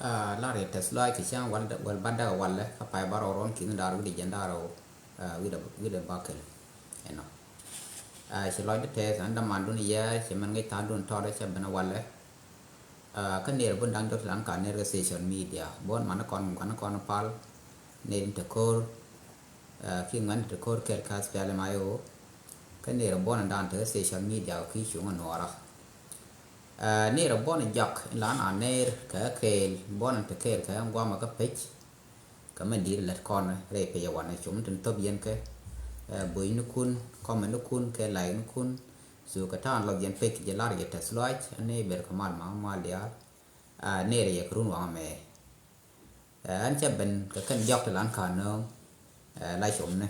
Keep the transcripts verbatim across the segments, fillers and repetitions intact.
Aa, lar yɛ tɛth lɔaac kɛ cäŋ wal, wal bat däk walɛ kä pay bärɔw ruɔ̱n ki̱n da̱r wi̱cdɛ jiɛn da̱r rɛw, aa, wi̱cdɛ, wi̱cdɛ bäkɛl. Ɛnɔ. Aa, ci lɔcdä tɛth, ɣän dämandun yɛɛr, ci mɛn ŋäc tha̱a̱ŋdun tɔɔt cɛ ben walɛ. Aa, kä nɛɛr bun da̱ŋ dɔ̱k ti lan ka nɛɛr kɛ social media. Buɔ̱n man kɔn, man kɔn pal, nɛɛr in te ko̱r, aa, ki ŋuɛn te ko̱r kɛɛl ka SPLM IO. Kä nɛɛr buɔ̱n dan te kɛ social media kɛ ki cuŋ nuɔɔrä. Aa, nɛɛr buɔ̱n jɔak in lan a nɛɛr kɛ kɛɛl, buɔ̱n te kɛɛl kɛ guamɛ kä pec. Kä mɛn di̱i̱t lät kɔn rɛy pec ɛ wanɛ cum tin thop yɛn kɛ, aa, boynikun, kɔmɛnikun, kɛ laiknikun. So kɛ ta̱a̱n lɔth yɛn pec kɛ jɛ lar yɛ tɛth lɔaac, ani ber kɛ mal ma mal diaal. Aa, nɛɛr yɛ kɛ run waŋ mɛ. Aa, ɛn cɛ ben kɛ kɛn jɔk ti lan ka nööŋ, aa, la com ni.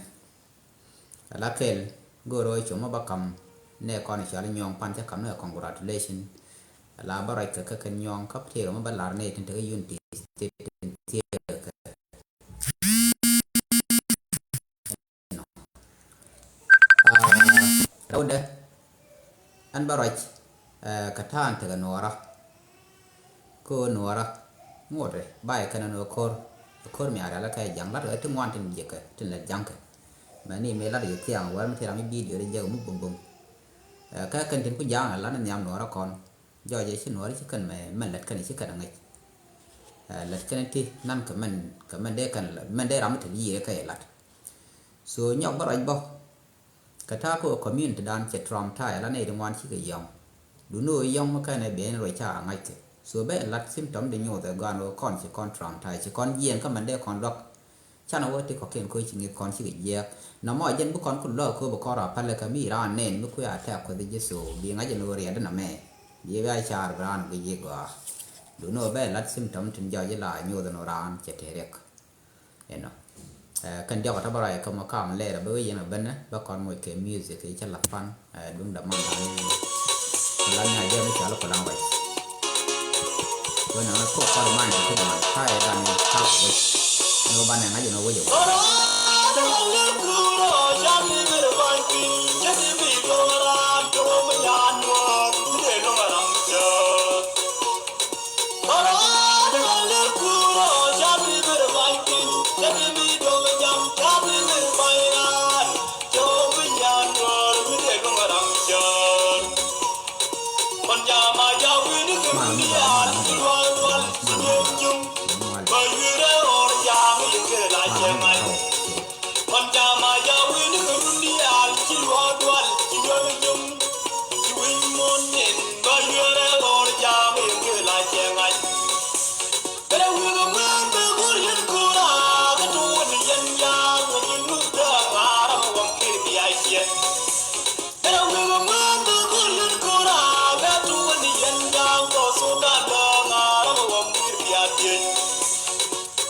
Ala kɛl go̱o̱r ɣöö com mi ba kam nɛ kɔn cɔal nyuɔ̱ɔ̱ŋ pan cä kam ni congratulation. Ala bä ruac kɛ kɛ kɛn nyuɔ̱ɔ̱ŋ kä tëër mi ba lar nɛ tin tekɛ unity state tin thiee kɛ. Aa, rɛwdɛ ɛn bä ruac, aa, kɛ ta̱a̱n tekɛ nuɔɔrä. Kä nuɔɔrä ŋuɔtɛ ba yɛ kɛn ɛn ɣöö ko̱r, ko̱r mi a rial kä ja̱ŋ lat ɣöö ti ŋuan tin jiäkɛ tin lät ja̱ŋkɛ. Mɛ ni mëë lat yɛ thiaŋ wɛr mi ti ram mi bidio ri jɛ mi bum bum. Aa, kä kɛn tin ku ja̱a̱ŋ ɛ lat ni nhiam nuɔɔrä kɔn. Jɔɔc ɛ ci nuɔɔri ci kɛn mɛ mɛn lät kɛn ci kɛn ɛ ŋäc. Aa, lät kɛn ti nan kɛ mɛn, kɛ mɛn dee kɛn, mɛn dee ram mi te yiëë kɛ yɛ lat. So nyɔk bä ruac bä. Kɛ ta̱a̱ kä community dan cɛ traumatize la nɛy ti ŋuan cikɛ yɔ̱ŋ. Duni ɣöö yɔ̱ŋ mi kɛn ɛ ben ruac ca ŋa̱ckɛ. So ben lat symptom di nyoth ɛ gɔaan ɣöö kɔn ci kɔn traumatize, ci kɔn jiɛɛn kä mɛn dee kɔn luäk. Canɛ wä ti kɔ̱kiɛn ko̱ ci ŋi̱th kɔn cikɛ jiɛɛk. Nɔmɔ jɛn bi kɔn ku lɔɔk ko̱ bi kɔn rɔ a pälɛ kɛ mi raan nɛn mi kuɛ a tɛk kueth ji̱ so bi ŋa̱c ɛn ɣöö riɛt di nɔmɛ. Bi bia car bi raan guic yi gɔaa. Duni ɣöö ben lat symptom tin jɔc ila nyoth ɛn ɣöö raan cɛ te riɛk. Inɔ. Ɛ, kɛn diɔk ata bä ruac kä mɔ kam lɛɛr a bä wee yɛn a bänä bä kɔn moc kɛ music i̱ cä lath pan, ɛ, duŋ da man dan. Kɛ lan nya jɛ mi cɔal kɛ lan ruac. Wee na kɔ kɔr man kɛ kɛ man ka ɛ dan ni ka kɛ wec. Ni wä ban ɛ ŋa̱c ni wä yɛ wä.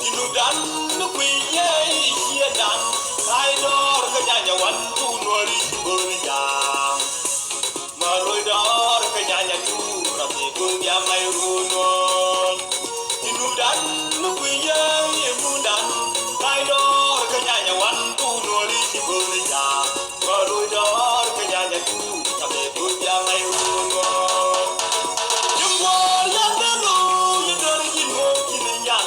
Inutdan ni kui̱ yɛ i̱ ciɛ da̱ŋ, ka̱c dɔɔr kä nyanya wan tuun wä ri̱c go̱o̱ri ja̱a̱ŋ. Mä lo̱c dɔɔr kä nyanya tuun rɔ mi go̱o̱ri ja̱a̱ŋ ay ruun wä. Inutdan ni kui̱ yɛ i̱ inutdan, ka̱c dɔɔr kä nyanya wan tuun wä ri̱c go̱o̱ri ja̱a̱ŋ. Mä lo̱c dɔɔr kä nyanya tuun rɔ mi go̱o̱ri ja̱a̱ŋ ay ruun wä. Ji̱ gua̱a̱r yɛn bɛ lo̱c i̱ dɔr ji̱ nuɔ̱ɔ̱r ji̱ ni nyan.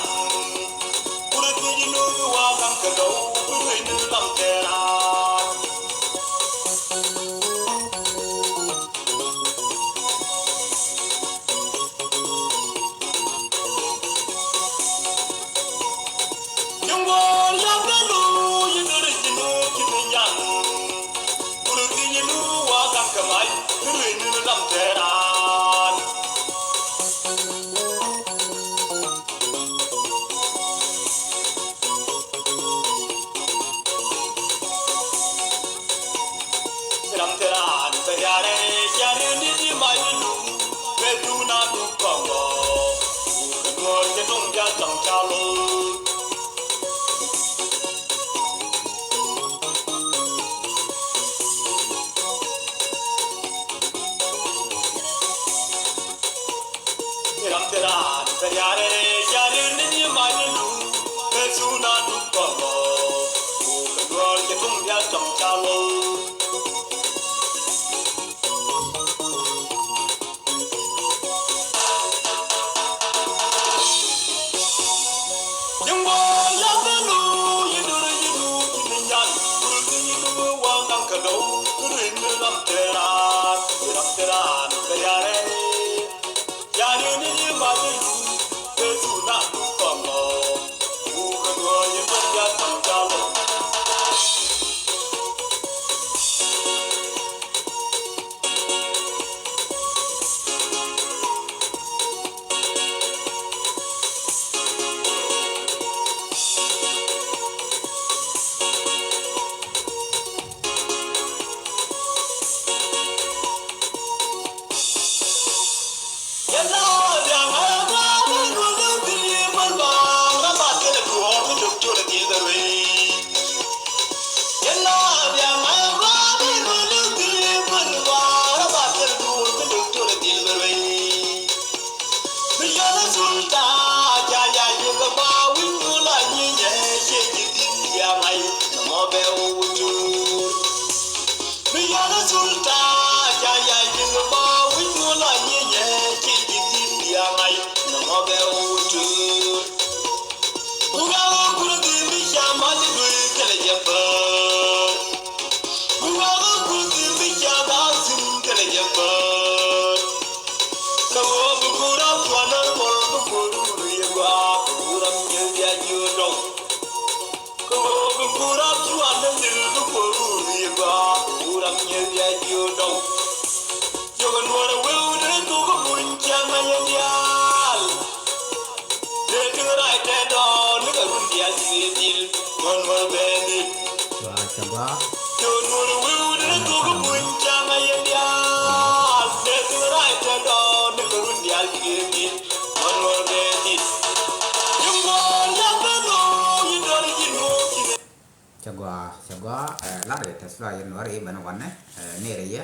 Cɛ gɔaa, cɛ gɔaa, eh, lar yɛ tɛth fly yɛ nuɔr i̱ bɛn wanɛ, eh, ner yɛ,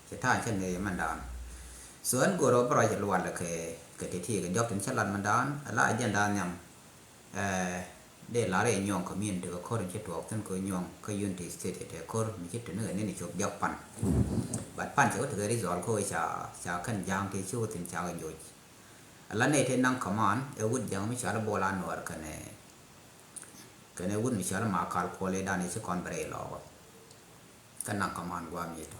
cɛ ta̱a̱ cɛ ner yɛ mɛn da̱a̱n. So ɛn go̱r ɔ bä rɔc lual kɛ, kɛ ti ti kɛ diɔk tin cɛ lat mɛn da̱a̱n, ala jɛn da̱a̱n nhiam, eh, dee lar yɛ nyuɔ̱ŋ community kɛ ko̱r in cɛ tuɔɔk thin kɛ nyuɔ̱ŋ kä Unity State yɛ tɛ ko̱r mi ci tuni kɛ ni ni cop diɔk pan. But pan cɛ wä tekɛ result ko ca, ca kɛn ja̱a̱ŋ ti ci wä thin ca kɛ joc. Ala nɛy te naŋ command ɛ wut ja̱a̱ŋ mi cɔal i̱ Bol Anuɔr kɛnɛ, kɛnɛ wut mi cɔal i̱ Makal Kuɔl i̱ dan i̱ ci kɔn bɛ rɛy lɔɔk ɔ. Kä naŋ command gua̱a̱m i̱ tɔ.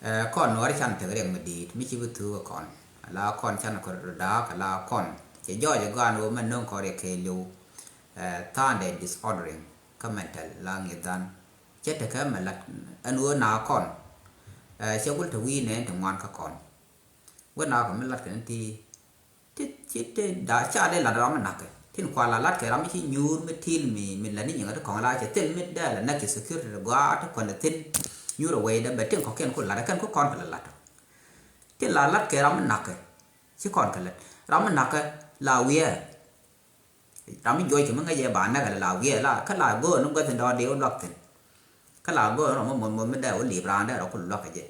Ɛ, kɔn Nuɔr can tek riɛk mi di̱i̱t mi ci bi thuuk ɛ kɔn. Ala kɔn can kɔn da̱a̱k ala kɔn. Cɛ jɔɔc ɛ gɔaa ni ɣöö mɛn no̱o̱ŋ kɔn riɛk kɛɛliw. Ɛ, tha̱a̱ŋdɛ disordering kä mental la ŋi̱th dhan. Cɛ tekɛ mɛ lat ɛn ɣöö na kɔn. Ɛ, cɛ gul te wi̱i̱ nɛɛn te ŋuan kä kɔn. Wä na kɛ mi lat kɛ ni ti, ti, ti, ti, da, ca dee lat ram mi nakɛ. Tin kua la lat kɛ ram mi ci nyuur mi til mi, mi la ni nyiŋä ti kɔŋ la cɛ thil mi dee la näk ci security ti gɔaa ti kuɛn ti thin. Nyuur a wee dee bɛ tin kɔkiɛn ku lat, kɛn ku kɔn kɛ la lat. Tin la lat kɛ ram mi nakɛ. Ci kɔn kɛ lat. Ram mi nakɛ la wiɛɛ. Ram mi juɔc kɛ mi ŋäcɛ ba näk ala la wiɛɛ la, kä la go̱o̱r ni gua̱th in dɔɔk dee wä luak thi̱n. Kä la go̱o̱r ni rɔ mi muɔ̱th muɔ̱th mi dee wä li̱i̱p raan dee rɔ kul luak kɛ jɛ.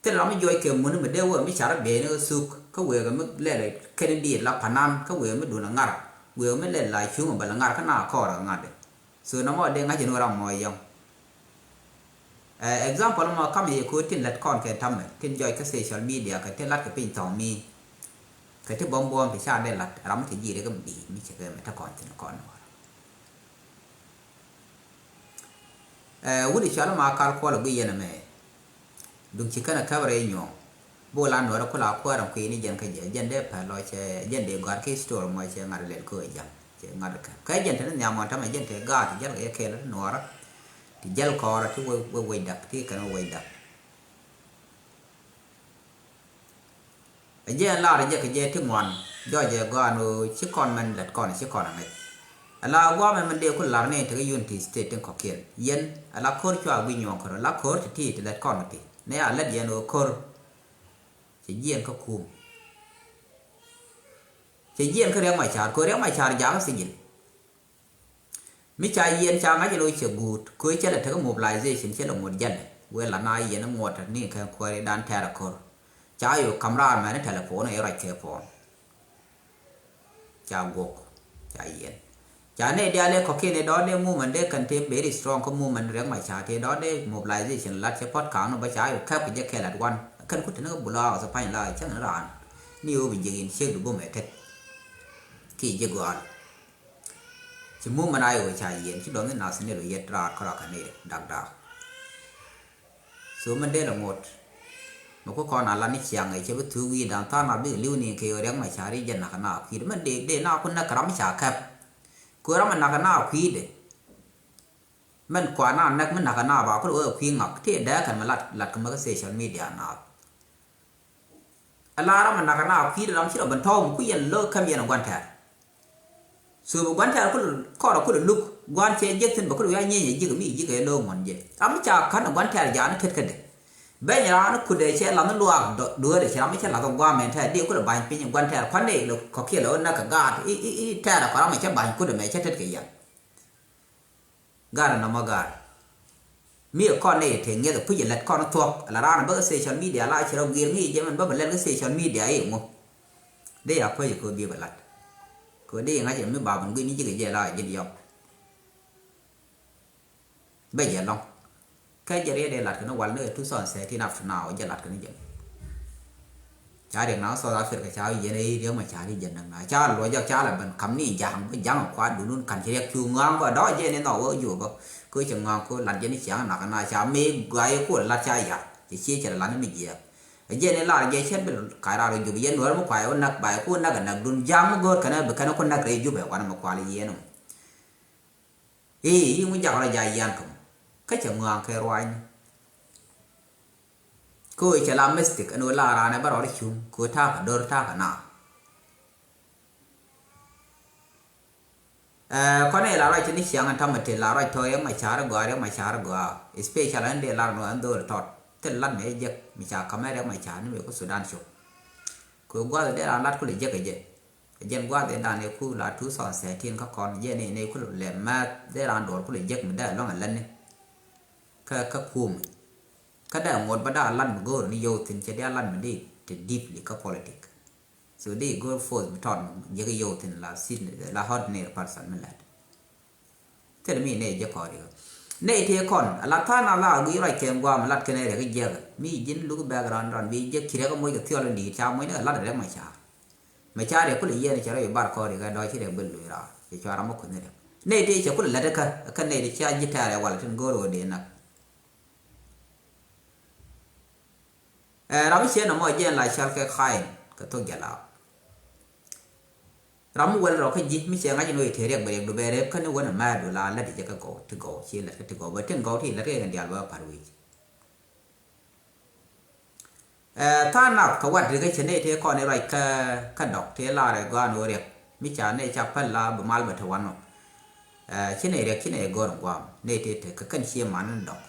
Thil ram mi juɔc kɛ muni mi dee wä mi car bee ni kä thuk, kä wëë kɛ mi lɛl kɛn in diit la panan, kä wëë mi dun a ŋar, wëë mi lɛl la cuŋ bɛ la ŋar kä na kɔɔr kɛ ŋa̱t. So nɔmɔ dee ŋa̱c in wä ram mɔ yɔŋ. Ɛ, example mɔ kam yɛ ko̱o̱t tin lät kɔn kɛ tamɛ, tin jɔc kä social media kɛ tin lat kɛ piny thɔŋ mi. Kɛ ti buɔ̱m buɔ̱m ti ca dee lat, ram mi ti ji̱ ri kɛ mi di̱i̱t mi cɛ kɛ mɛ te kɔn thin kɔn wä. Ɛ, wut i̱ cɔal ma kal kuɔl i̱ gui yɛn ɛmɛ. Duŋ ci kɛn ɛ käp rɛy nyuɔ̱ɔ̱ŋ. Bol Anuɔr ku la kuäär in kui̱ni jɛn kä jɛ, jɛn dee pɛl lɔ cɛ, jɛn dee gɔ̱a̱r ki story mɔ cɛ ŋa̱t lɛl kä jam. Cɛ ŋa̱t kä. Kä jɛn te ni nhiam wan tamɛ jɛn te gaat ti jäl kɛ yɛ kɛɛl ti Nuɔɔrä. Ti jäl kɔɔrä ti wec, wec, wec dak, ti kɛn wec dak. Ɛ jɛ ɛn lar jɛ kɛ jɛ ti ŋuan, jɔɔc ɛ gɔaa ni ɣöö ci kɔn mɛn lät kɔn ci kɔn aŋäc. Ala guamɛ mɛn dee ku lar ni tekɛ Unity State tin kɔ̱kiɛn. Yɛn, ala ko̱r cua guic nyuɔ̱ɔ̱ŋ kärɔ, la ko̱r ti ti ti lät kɔn ti. Ni a lät yɛn ɣöö ko̱r cɛ jiɛn kä kum. Cɛ jiɛn kä Riɛk Macar, ko̱r Riɛk Macar jakä sijin. Mi ca yiɛn ca ŋa̱c lo̱c cɛ guut, köö cɛ lɛ tekä mobilization cɛ lɛ ŋuɔ̱t jälɛ. Wee la na yiɛn ŋuɔ̱t ni kɛ kuääri dan tɛɛr a ko̱r. Ca yo̱o̱ kam raar mɛn telephone ɛ ruac kɛ phone. Ca guɔk, ca yiɛn. Ca nɛ diaal ɛ kɔ̱kiɛn ɛ dɔ̱r dee movement dee kɛn tëë very strong kä movement Riɛk Macar tëë dɔ̱r dee mobilization lat cɛ pɔt ka̱a̱ŋ ni bä ca yo̱o̱ kɛp kɛ jɛ kɛl at wan. Kɛn ku teni kä bula ɣɔth pany la cäŋ ni raan. Ni ɣöö bi jiɛk in ciek di bum ɛ tet. Ki jiɛk gɔal. Ci mum mɛn a yɛ wee ca yiɛn ci dɔ̱ŋ in nath ni lo yet raar kärɔa kɛ ni dak dak. So mɛn dee lɛ ŋot. Mɛ ku kɔn a la ni ciaŋ ɛ cɛ bi thuk wi̱i̱ da̱ŋ tha̱a̱ŋ na bi li̱w ni kɛ yɛ Riɛk Macar i̱ jɛ nak na kui̱dɛ mɛn dee dee na ku näk kɛ ram mi ca kɛp. Ku ram mi nak na kui̱dɛ. Mɛn kua na näk mi nak na ba ku lɛ wee kui̱ ŋak ti dee kɛn mɛ lat lat kɛ mɛ kä social media na. Ala ram mi nak na kui̱dɛ ram ci rɔ ben tɔ̱ɔ̱ŋ ku yɛn lo̱ käm yɛn gua̱n tɛɛr. So bi gua̱n tɛɛr kul kɔrɔ kul luk gua̱n cɛ jek thin bɛ kul wi̱i̱ a nyieny a jik mi jik ɛ lo̱ ŋuɔ̱n jɛ. Ram mi ca ka̱n gua̱n tɛɛr ja̱a̱n ket kädɛ. Beny raan kudɛ cɛ lath ni luaak dueerɛ ci ram mi cɛ lath guam ɛn tɛɛr di kulɛ bany piny guan tɛɛr kuan ni lɛ kɔkiɛ lɛ wä nak kɛ gaat i̱ i̱ i̱ tɛɛr kɔ ram mi cɛ bany kudɛ mɛ cɛ tet kɛ yɛn. Gaat nɔmɔ gaat. Mi ɛ kɔn ni tɛ ŋiɛth puc ɛ lɛt kɔn thuɔk la raan bä kɛ social media la ci rɔ guir ŋi̱i̱c jɛ mɛn bä bɛ lɛt kɛ social media i̱ ŋu. Di ya kuec kɛ bi bɛ lat. Kɛ di ŋa̱c mi ba bun gui̱n ni ji̱ kɛ jɛ la ji̱n yɔk. Bɛ jɛ lɔŋ. Kä jɛ riet dee lat kɛ ni wal ni two thousand thirteen up to now jɛ lat kɛ ni jɛ. Ca riɛk na South Africa ca yɛn a riɛk ma ca ri jɛ naŋ na ca luɔ jɛ ca la ben kam ni ja̱a̱ŋ bä ja̱a̱ŋ kua dunun kan ci riɛk cu ŋɔaŋ bä dɔ̱ jɛ ni nhɔk wä juɔ bä. Kä cɛ ŋɔaŋ kä lat jɛ ni ciaŋ nak na ca mi guay ku lat ca yar cɛ cie cɛ la lat ni mi jiɛk. Jɛ ni lar jɛ cɛ bi ka̱c rar jup yɛn nuɔr mi kuay wä nak bay ku nak nak dun ja̱a̱ŋ mi go̱o̱r kɛn bi kɛn ku nak rɛy jup ɛ wan mi kual yɛn ɔ. I̱ i̱ ŋu jak rɔ ja yian kä mɔ kä cɛ ŋɔaŋ kɛ ruacni. Kä ɣöö cɛ la mistik ɛn ɣöö la raan ɛ bä rɔɔd cuŋ kɛ ɣöö ta̱a̱ kɛ do̱r ta̱a̱ kɛ na. Ɛ kɔn ɛ la ruac ti ni ciaŋ ɛn ta̱mɛ ti la ruac tɔ̱ riɛk ma ca̱r gɔaa riɛk ma ca̱r gɔaa. Especially ɛn dee lar nɔ ɛn dho̱r tɔt thil lat mɛ jek mi ca kamɛ riɛk ma ca̱r ni mɛ ku Sudan cop. Kɛ ɣöö gua̱th dee raan lat kulɛ jek ɛ jɛ. Jɛn gua̱a̱th in dan iku la two thousand thirteen kä kɔn jɛn in iku lɛ mɛth dee ran duɔl kulɛ jek mi dee lɔŋ a lätni. Kä kä kuum kä dee ŋuɔt bä dee a lat mi go̱o̱r ni yio̱w thi̱n cɛ dee a lat mi dee te deeply kä politic. So dee go̱o̱r force bi tɔt mi jek yio̱w thi̱n la sit la ordinary person mi lɛt. Thil mi nɛy jɛ kɔɔr ikä nɛy tëë kɔn a lat tha̱a̱ŋ na la a guiy ruac kɛn gua̱a̱m a lat kɛn ɛ rɛk jiɛk mi ji̱n luk background rɔn bi jɛ ki rɛk moc kɛ thiɔl in di̱i̱t ca moc ni a lat rɛk ma ca̱a̱r. Ma ca̱a̱r rɛk kulɛ yiɛn cɛ rɛk bar kɔɔr ikä dɔ̱ ci rɛk bel luc raar cɛ cua ram a kuth ni rɛk nɛy tëë cɛ kulɛ lät ikä kä nɛy ti cia ji̱ tɛɛr ɛ wal tin go̱o̱r ɣöö dee nak. Ɛ ram mi ciɛ nɔmɔ jɛn la cal kɛ kain kɛ thok jɛ laap. Ram mi wäl rɔ kä ji̱ mi cɛ ŋa̱c in wee te riɛk bɛ riɛk du bɛ rɛp kä ni wän a mɛɛr du la lät jɛ kä gɔw ti gɔw ci lät kä ti gɔw bɛ tin gɔw ti lät kɛ kɛn dial bɛ par wi̱c. Ɛ tha̱a̱ŋ nath kɛ wat rikä cɛ nɛy tëë kɔn i̱ ruac kä kä dɔk tëë lar ɛ gɔaa ni wä riɛk mi ca nɛy ca päl la bi mal bɛ te wan nɔ. Ɛ ci nɛy riɛk ci nɛy gɔr in guam nɛy tëë te kä kɛn cie man in dɔk.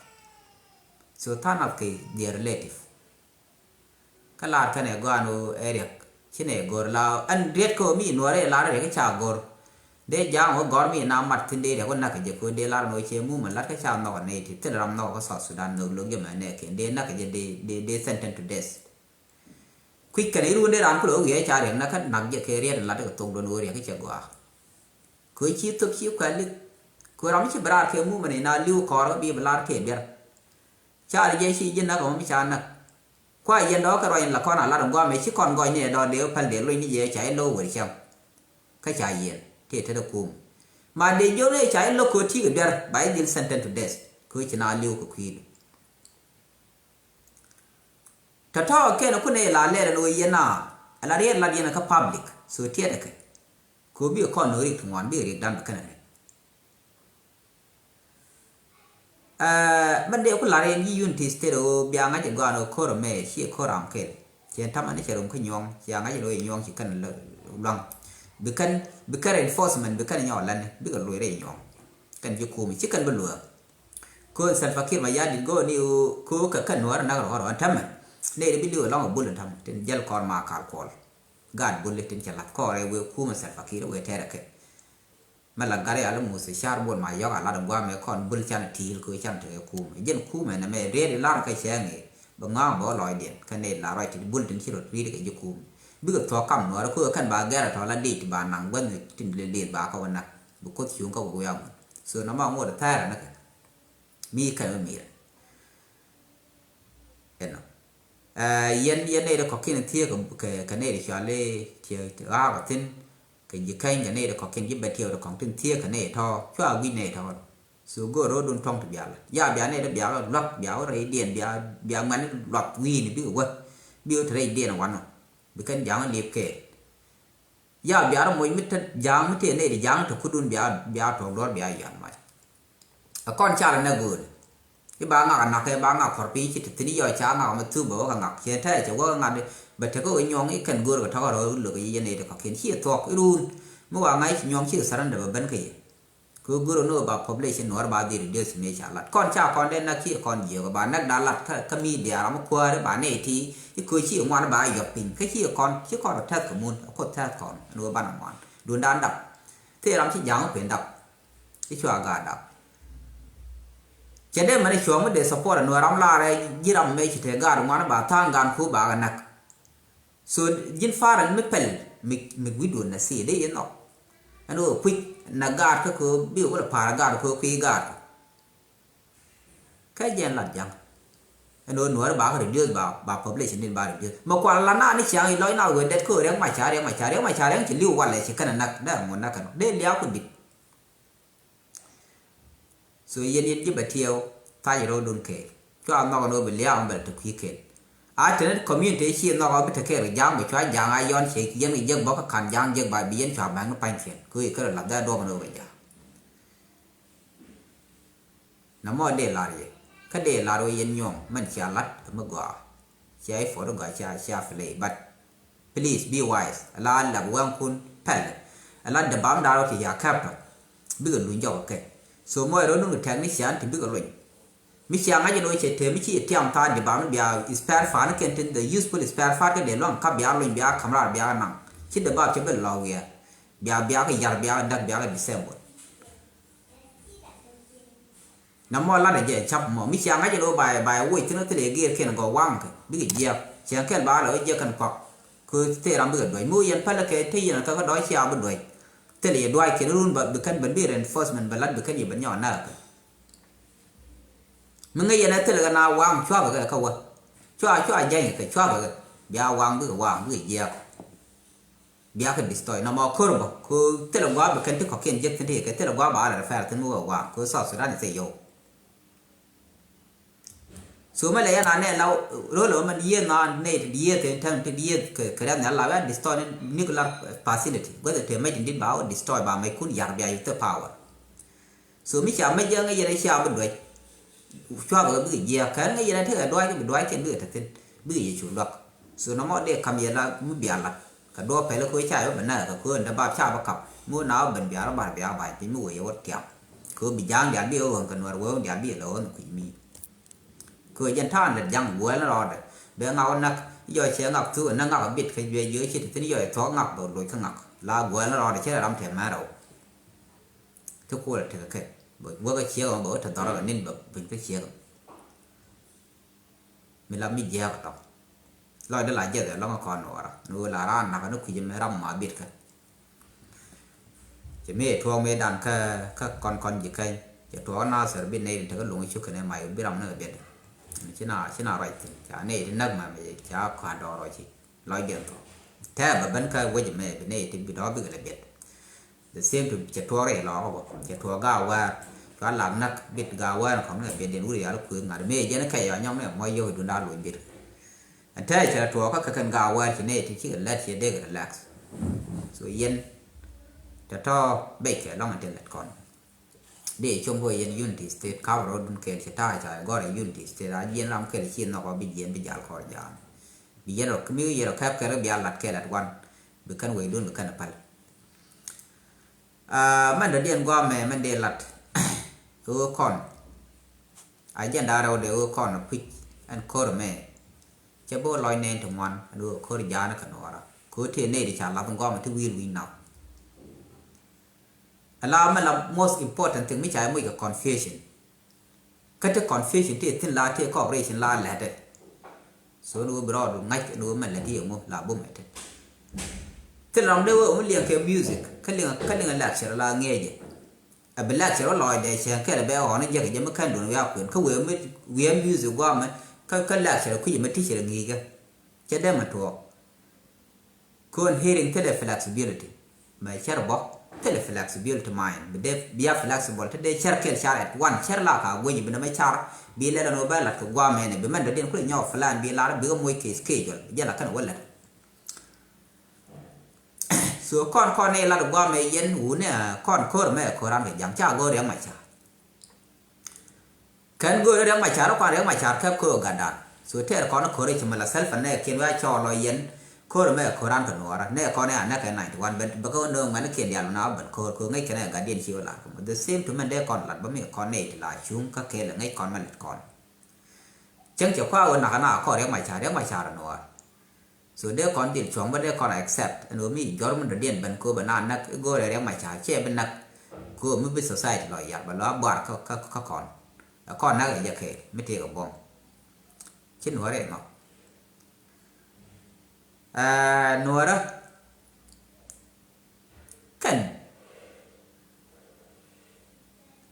So tha̱a̱ŋ nath kɛ their relative. Kä lar kɛn ɛ gɔaa ni ɣöö ɛ riɛk ci nɛ go̱r la ɛn riɛt kä ɣöö mi nuɔ̱ɔ̱rɛ lar riɛk ca go̱r. Dee ja̱a̱ŋ ɣöö gɔ̱r mi na mat thi̱n dee riɛk wä nak kɛ jɛ kɛ ɣöö dee lar ni ɣöö cɛ mumɛ lat kä ca nhɔk ɛ nɛy ti thil ram nhɔk kä South Sudan nhök lo̱k jɛ mɛ nɛ kɛn dee nak kɛ jɛ dee dee dee sentence to death. Kui̱c kɛn iruun dee raan kulɛ ɣöö wi̱i̱ ca riɛk nak kä nak jɛ kɛ riɛt lat kɛ thok duɔ̱n ɣöö riɛk kä cɛ gɔaa. Kɛ ɣöö ci thop ci kuɛl lik kɛ ɣöö ram ci bi raar kɛ mumɛ ni na li̱w kɔɔr kä bi bi lar kɛ biɛr. Ca ri jɛ ci ji̱ nak ɛ mɔ mi ca nak. Kua yɛn dɔ̱ kɛ ruac in la kɔn a lat in guamɛ ci kɔn gɔny ni ɛ dɔ̱ dee päl dee luny ni jɛ ca i̱ lo̱k wer cam. Kä ca yɛn tëë tetdä kum. Ma dee jiök ni ca i̱ lo̱k kɛ ɣöö ti̱i̱ kɛ duer ba i̱ dhil sentence to death kɛ ɣöö ci na li̱w kɛ kui̱du. Tɔ̱tɔ̱ kɛn kun ɛ la lɛr ɛn ɣöö yɛn a ɛ la riɛt lat yɛn kä public so tiɛt ɛ kɛ. Kɛ ɣöö bikɛ kɔn no̱o̱ŋ rik ti ŋuan bikɛ riɛkdan bɛ kɛn ɛ rik. Ɛ mɛn dee ku lar yɛn ji̱ Unity State ɣöö bia ŋa̱c ɛ gɔaan ɣöö ko̱r ɛmɛ ciɛ ko̱r ram kɛl. Ciɛ tamɛ ni cɛ rom kä nyuɔ̱ŋ cia ŋa̱c ɛ lo̱c ɛ nyuɔ̱ŋ ci kɛn luaŋ. Bi kɛn bi kɛn reinforcement bi kɛn nyɔk lätni bikɛ loc rɛy nyuɔ̱ŋ. Kɛn ji̱ kum ci kɛn bi luäk. Ko̱n Salva Kiir Mayardit go̱o̱r ni ɣöö ko̱ kɛ kɛn nuäärä nak rɔ̱ rɔ̱ ɛn tämɛ. Nɛy di bi li̱w ɛlɔ̱ŋ ɛ bul ɛn tämɛ tin jäl kɔr ma kal kuɔl. Gaat bul tin cɛ la̱th kɔr ɛ wëë kum ɛ Salva Kiir ɛ wëë tɛɛrɛ kɛ. Mɛ la gat yal i̱ muth i̱ ca̱r buɔl ma yɔ̱k a lat in gua̱a̱mɛ kɔn bul can ti̱i̱l kɛ can tekɛ kuumɛ. Jɛn kuumɛ nɛmɛ riet i̱ lar kä cɛɛŋ i̱ bɛ ŋɔa̱a̱ŋ bɛ wä lɔcdiɛn kä nɛy la ruac ti bul tin ci rot riet kɛ ji̱ kuumɛ. Bikɛ thuɔ̱k kam nuɔɔri kuɛ kɛn ba gɛr a tɔ̱ la diit ti ba naŋ guäth ni tin lieth ba kä wä nak bi kuoth cuŋ kä wä wiak ŋuɔ̱t. So nɔmɔ ŋot thɛɛrɛ ni kɛ mi kɛn mi mi̱i̱rɛ. Ɛnɔ. Ɛ yɛn yɛn nɛy ti kɔ̱kiɛn thiee kɛ kɛ nɛy ti cɔal i̱ tiee ɣaak ɔ thi̱n. Kɛ ji̱ kɛny kɛ nɛy ti kɔ̱kiɛn ji̱ bɛ tiee ti kɔ̱ŋ tin thiee kɛ nɛy tɔ̱ cua gui̱c nɛy tɔ̱. So go̱o̱r ro̱o̱dun tɔ̱ŋ ti bia la ya bia nɛy ti bia luak bia wä rɛydiɛn bia bia ŋuɛ̈ni luak wi̱i̱ni bikɛ wä. Bikɛ wä ti rɛydiɛn wanɔ bi kɛn ja̱a̱ŋ liep kɛɛl. Ya bia rɔ moc mi te ja̱a̱ŋ mi tëë nɛy ti ja̱a̱ŋ te kudun bia bia tuɔ̱k duɔ̱ɔ̱r bia yɔ̱a̱n mac. Ɛ kɔn car ɛ nɛ gööl i̱ ba ŋak ɛ nak ɛ ba ŋak kɔr piny ci te thi̱n i̱ yɔc ca ŋak mɛ thup bɛ wä kɛ ŋak cɛ tɛɛ cɛ wä kɛ ŋak di bɛ tekɛ wä nyuɔ̱ŋ i̱ kɛn gööl kɛ tɔ̱kɛ rɔ lo̱k i̱ yɛn nɛy ti kɔ̱kiɛn ci ɛ thuɔ̱k i̱ ruun. Mi wa ŋa̱c ci nyuɔ̱ŋ ci kɛ surrender bɛ ben kä yɛ. Kɛ go̱r ni wä ba population Nuɔr ba dhil reduce mi ca lat. Kɔn ca kɔn dee näk ci kɔn jiök ba näk da lat kä, kä media ram kuääri ba nɛy ti. I̱ kɛ ci ŋuan ba yɔp piny. Kä ci kɔn, ci kɔn rɔ tɛth kɛ mun. Kɛ tɛth kɔn. Ni wä banɛ ŋuan. Duundan dap. Thil ram ci ja̱ŋ kuën dap. I̱ cua gaat dap. Cɛ dee mɛn i̱ cuɔ̱ɔ̱ŋ mi dee support ni wä ram lar ɛ ji̱ ram mɛ ci te gaat ŋuan ba tha̱a̱ŋ gan ku ba kɛ näk. So ji̱n parent mi pɛl mi, mi gui̱dun na si dee yɛ nhɔk. Ɛn ɣöö kui̱c na gaat kä kɛ ɣöö bi wä la pa̱a̱r gaat kɛ ɣöö kui̱ gaat. Kä jɛn lat ja̱ŋ. Ɛn ɣöö Nuäär ba kɛ reduce ba, ba population din ba reduce. Mɛ kual la na ni ciaŋ ilɔc na wee det kä ɣöö Riɛk Macar, Riɛk Macar, Riɛk Macar, Riɛk ci li̱w walɛ ci kɛn a näk, dee ŋuɔ̱t näk kɛn. Dee lia̱a̱ ku di̱t. So yɛn yɛn ji̱ bɛ tiɛɛw thac rɔɔdun kɛɛl. Cua nhɔk ni wä bi lia̱a̱ mɛ bɛ lɛ te kui̱ kɛɛl. A te ni community ci nhɔk wä bi te kɛɛl kɛ ja̱a̱ŋ bɛ cua ja̱a̱ŋ a yɔn cɛ yɛn kɛ jek bä kä ka̱n ja̱a̱ŋ jek ba bi yɛn cua bäŋ ni pa̱ny kɛɛl. Kɛ wä kɛ rɔ lath dee duɔ̱k ni wä bɛ ja̱a̱ŋ. Na mɔ dee lar yɛ. Kä dee lar wä yɛn nyuɔ̱ŋ mɛn cia lat kɛ mi gɔaa. Cia i̱ puɔt i̱ gɔaa cia, cia play, but please be wise. Ala lap wɛŋkun pɛl. Ala dee bam da̱a̱r wä ti ya kɛp tɔ. Bikɛ luny jɔk kɛ. So mɔ ɛ rɔ nuŋ tɛk ni cian ti bikɛ luny. Mi cia ŋa̱c in wä cɛ te mi ci tiam tha̱a̱ŋ dee bam ni bia spare part ni kɛn tin the useful spare part kä dee luaŋ ka bia luny bia kamrar bia naŋ. Ci dee bam cɛ bɛ lɔ wiɛ. Bia, bia kɛ yar bia kɛ dak bia kɛ disable. Na mɔ lat a jɛ cap mɔ mi cia ŋa̱c a lo ba, ba woc thin a thilɛ gɛɛr kɛn gɔ waŋ kɛ bikɛ jiɛk. Cɛ kɛl ba lɔ jiɛk kɛn kɔk. Kɛ thil ram bikɛ duɔc mi wä yɛn pälɛ kɛ te yɛn kɛ kɛ dɔc cia bi duɔc. Thilɛ yɛ duac kɛn run ba bi kɛn ben bi reinforcement ba lat bi kɛn yɛ ben nyɔk a näk kɛ. Mi ŋäc yɛn a thilɛ kɛ na waŋ cuakɛ kɛ kɛ wä. Cua, cua jɛny kɛ cuakɛ kɛ bia waŋ bikɛ waŋ bikɛ jiɛk. Biakɛ destroy nɔmɔ kör bä kɛ thilɛ gua̱a̱ bi kɛn ti kɔ̱kiɛn jek thi̱n ti kɛ thilɛ gua̱a̱ ba alɛ rɛ fɛr thi̱n wä gua̱a̱ kɛ South Sudan is a yow. So mɛ lɛ yɛn a nɛ la ro̱l ɛ mɛn yiëë naan nɛ ti di yiëë kɛ tɛm ti di yiëë kɛ kɛ rɛm nɛ la wɛ destroy ni nuclear facility guäth ɛ te mɛ ti dit ba wä destroy ba mɛ kun yar bia yuk thil power. So mi cia mec jɛ ŋäc yɛn a cia bi duec. Cuabɛ kɛ bikɛ jiɛɛk kɛn ŋäc yɛn a tekɛ duac kɛ bi duac kɛn bikɛ te thi̱n bikɛ yɛ cu luak. So nɔmɔ dee kam yɛ la mi bia lat kɛ duɔ̱ɔ̱p pɛl kɛ ɣöö ca yɛ bä bɛ nɛɛk kɛ kɛ ɣöö ni dee bap ca bä kap mi ɣöö na bä ben bia rɔ bar bia ba̱ny piny mi wee yɛ wä tiam. Kɛ ɣöö bi ja̱a̱ŋ diaal bi yɛ ɣöö ɣän kɛ nuɛr wee wä diaal bi yɛ lɛ ɣöö ni kui̱ mi. Kɛ ɣöö jɛn ta̱a̱n lät ja̱ŋ guɛɛl ni rɔɔdɛ bɛ ŋak wä näk. Jɔɔc cɛ ŋak thuk ɛ näk ŋak ɛ bit kɛ juɛ jiö ci te thi̱n jɔɔc thuɔ̱k ŋak bɛ loc kä ŋak la guɛɛl ni rɔɔdɛ cɛ rɛ ram tɛm mɛn rɛw. Ti kuɔlɛ tekɛ kɛ bɛ wä kä ciek ɛmɔ bɛ wä te dhɔrɔ kɛ nin bɛ buny kä ciek ɛmɔ. Mi la mi jiɛɛk tɔŋ lɔcdä la jiɛth ɛ lɔŋ kɔn nuɔɔrä ni wä la raan nakä ni kui̱c ɛmɛ ram ma bit kä. Cɛ mi ɛ tuɔɔk mi dan kä kä kɔn kɔn ji̱ kɛny cɛ tuɔɔk na thɛr bi nɛy tin tekɛ luŋ cuk kɛnɛ ma yot bi ram ni kɛ biɛt. Ci na ci na ruac thi̱n ca nɛy ti näk ma mi ca kɔn dɔɔr rɔ ci. Lɔc diɛn thɔ tɛɛ bɛ ben kä wec mɛ bi nɛy ti bi dɔ̱ bikɛ lɛ biɛt. The same to cɛ tuɔɔk rɛy lɔɔk bä cɛ tuɔɔk gaa wäär. Cua lak näk bit gaa wäär kɔn ni biɛt diɛn wur yal kuëë ŋa̱t mëë jɛn kɛ yɔ nyɔm ni mɔ yio̱k dun da̱a̱ loc bit. Ɛn tɛɛ cɛ tuɔɔk kä kɛ kɛn gaa wäär ci nɛy ti cikɛ lɛt ciɛ dek relax. So yɛn tɛ tɔ bec kɛ lɔŋ in tin lɛt kɔn. Dee com kɛ yɛn Unity State kap rɔɔdun kɛɛl ci ta̱a̱ ca gɔr ɛ Unity State a jiɛn ram kɛɛl ci nhɔk ɔ bi jiɛn bi jal kɔr ja̱a̱n. Bi yɛn rɔ mi yɛn rɔ kɛp kɛɛl bia lat kɛɛl at wan. Bi kɛn wecdun bi kɛn päl. Aa mɛn dɔ̱diɛn guamɛ mɛn dee lat. Ɣöö kɔn agenda rɛwdɛ ɣöö kɔn puc ɛn ko̱r mɛ. Cɛ bi wä lɔc nɛn ti ŋuan ɛn ɣöö ko̱r ja̱a̱n kɛ nuɔɔra ko̱r tëë nɛy ti ca lath guamɛ ti wi̱i̱r wi̱i̱ nath. Ala mɛ la most important thing mi ca moc kɛ confusion. Kä ti confusion ti thin la ti cooperation la lɛtɛ. So ni wä bi rɔɔdu ŋa̱c ni wä mɛ lɛt ti yɛ ŋu la bum ɛ ti. Thil ram dee wä ŋu liɛŋ kɛ music kä liŋ kä liŋ lecture la ŋiɛcɛ. A bi lecture wä lɔɔcdɛ cɛ kɛl bɛ ɣɔn jɛ kɛ jɛ mi kɛn dun wiaa kuën kä wee mi wiaa music guamɛ kä lecture kui̱c mi teacher ŋi̱i̱cä. Cɛ dee mɛ tuɔɔk. Kön hearing thilɛ flexibility. Mɛ cär bä thilɛ flexibility mind bi dee bia flexible ti dee cär kɛl car at one cär la ka guic bi nɛ mɛ car bi lɛl ɛn wä bɛ lat kɛ guamɛ ni bi mɛn dɔ̱diɛn kulɛ nyɔk plan bi lar bikɛ moc kɛ schedule bi jɛ la kɛn wä lɛt. So kɔn kɔn ni lat guamɛ yɛn wuni kɔn kör mɛ kör an kɛ jam ca go̱o̱r yɛn mɛ car. Kɛn go̱o̱ri Riɛk Macar kuan Riɛk Macar kɛp kɛ ɣöö gatdan. So tɛɛr kɔn ko̱ri ci mi la thɛl pa nɛɛkiɛn wee a cɔɔl lɔ yɛn. Ko̱r mɛ ko̱ran kɛ nuɔɔrä nɛ kɔn ɛ anɛ kɛ ninety one bɛ bɛ kä nööŋ mɛn kiɛn dial na bɛn ko̱r ko̱r ŋäc kɛn ɛ guardian ci wä lar kɛ mɔ. The same to mɛn dee kɔn lat bä mi kɔn nɛ iti la cuŋ kä kɛɛl ɛ ŋäc kɔn mɛ lɛt kɔn. Cäŋ cɛ kua wä nak na kɔn riɛk ma car riɛk ma car nuɔɔr. So dee kɔn dhil cuɔ̱ŋ bä dee kɔn accept ɛn ɣöö mi jɔr mi dɔ̱diɛn ben kööbä na näk i̱ go̱o̱rɛ riɛk ma ca cɛ bi näk. Kööb mi bi society lɔ yar bɛ lɔ a buar kä kä kä kɔn. Ɛ kɔn näk ɛ jɛ kɛɛl mi tëëk ɛ buɔ̱m. Ci nuɔ̱ɔ̱rɛ nɔ. Ɛɛ nuɔ̱ɔ̱rä. Kɛn.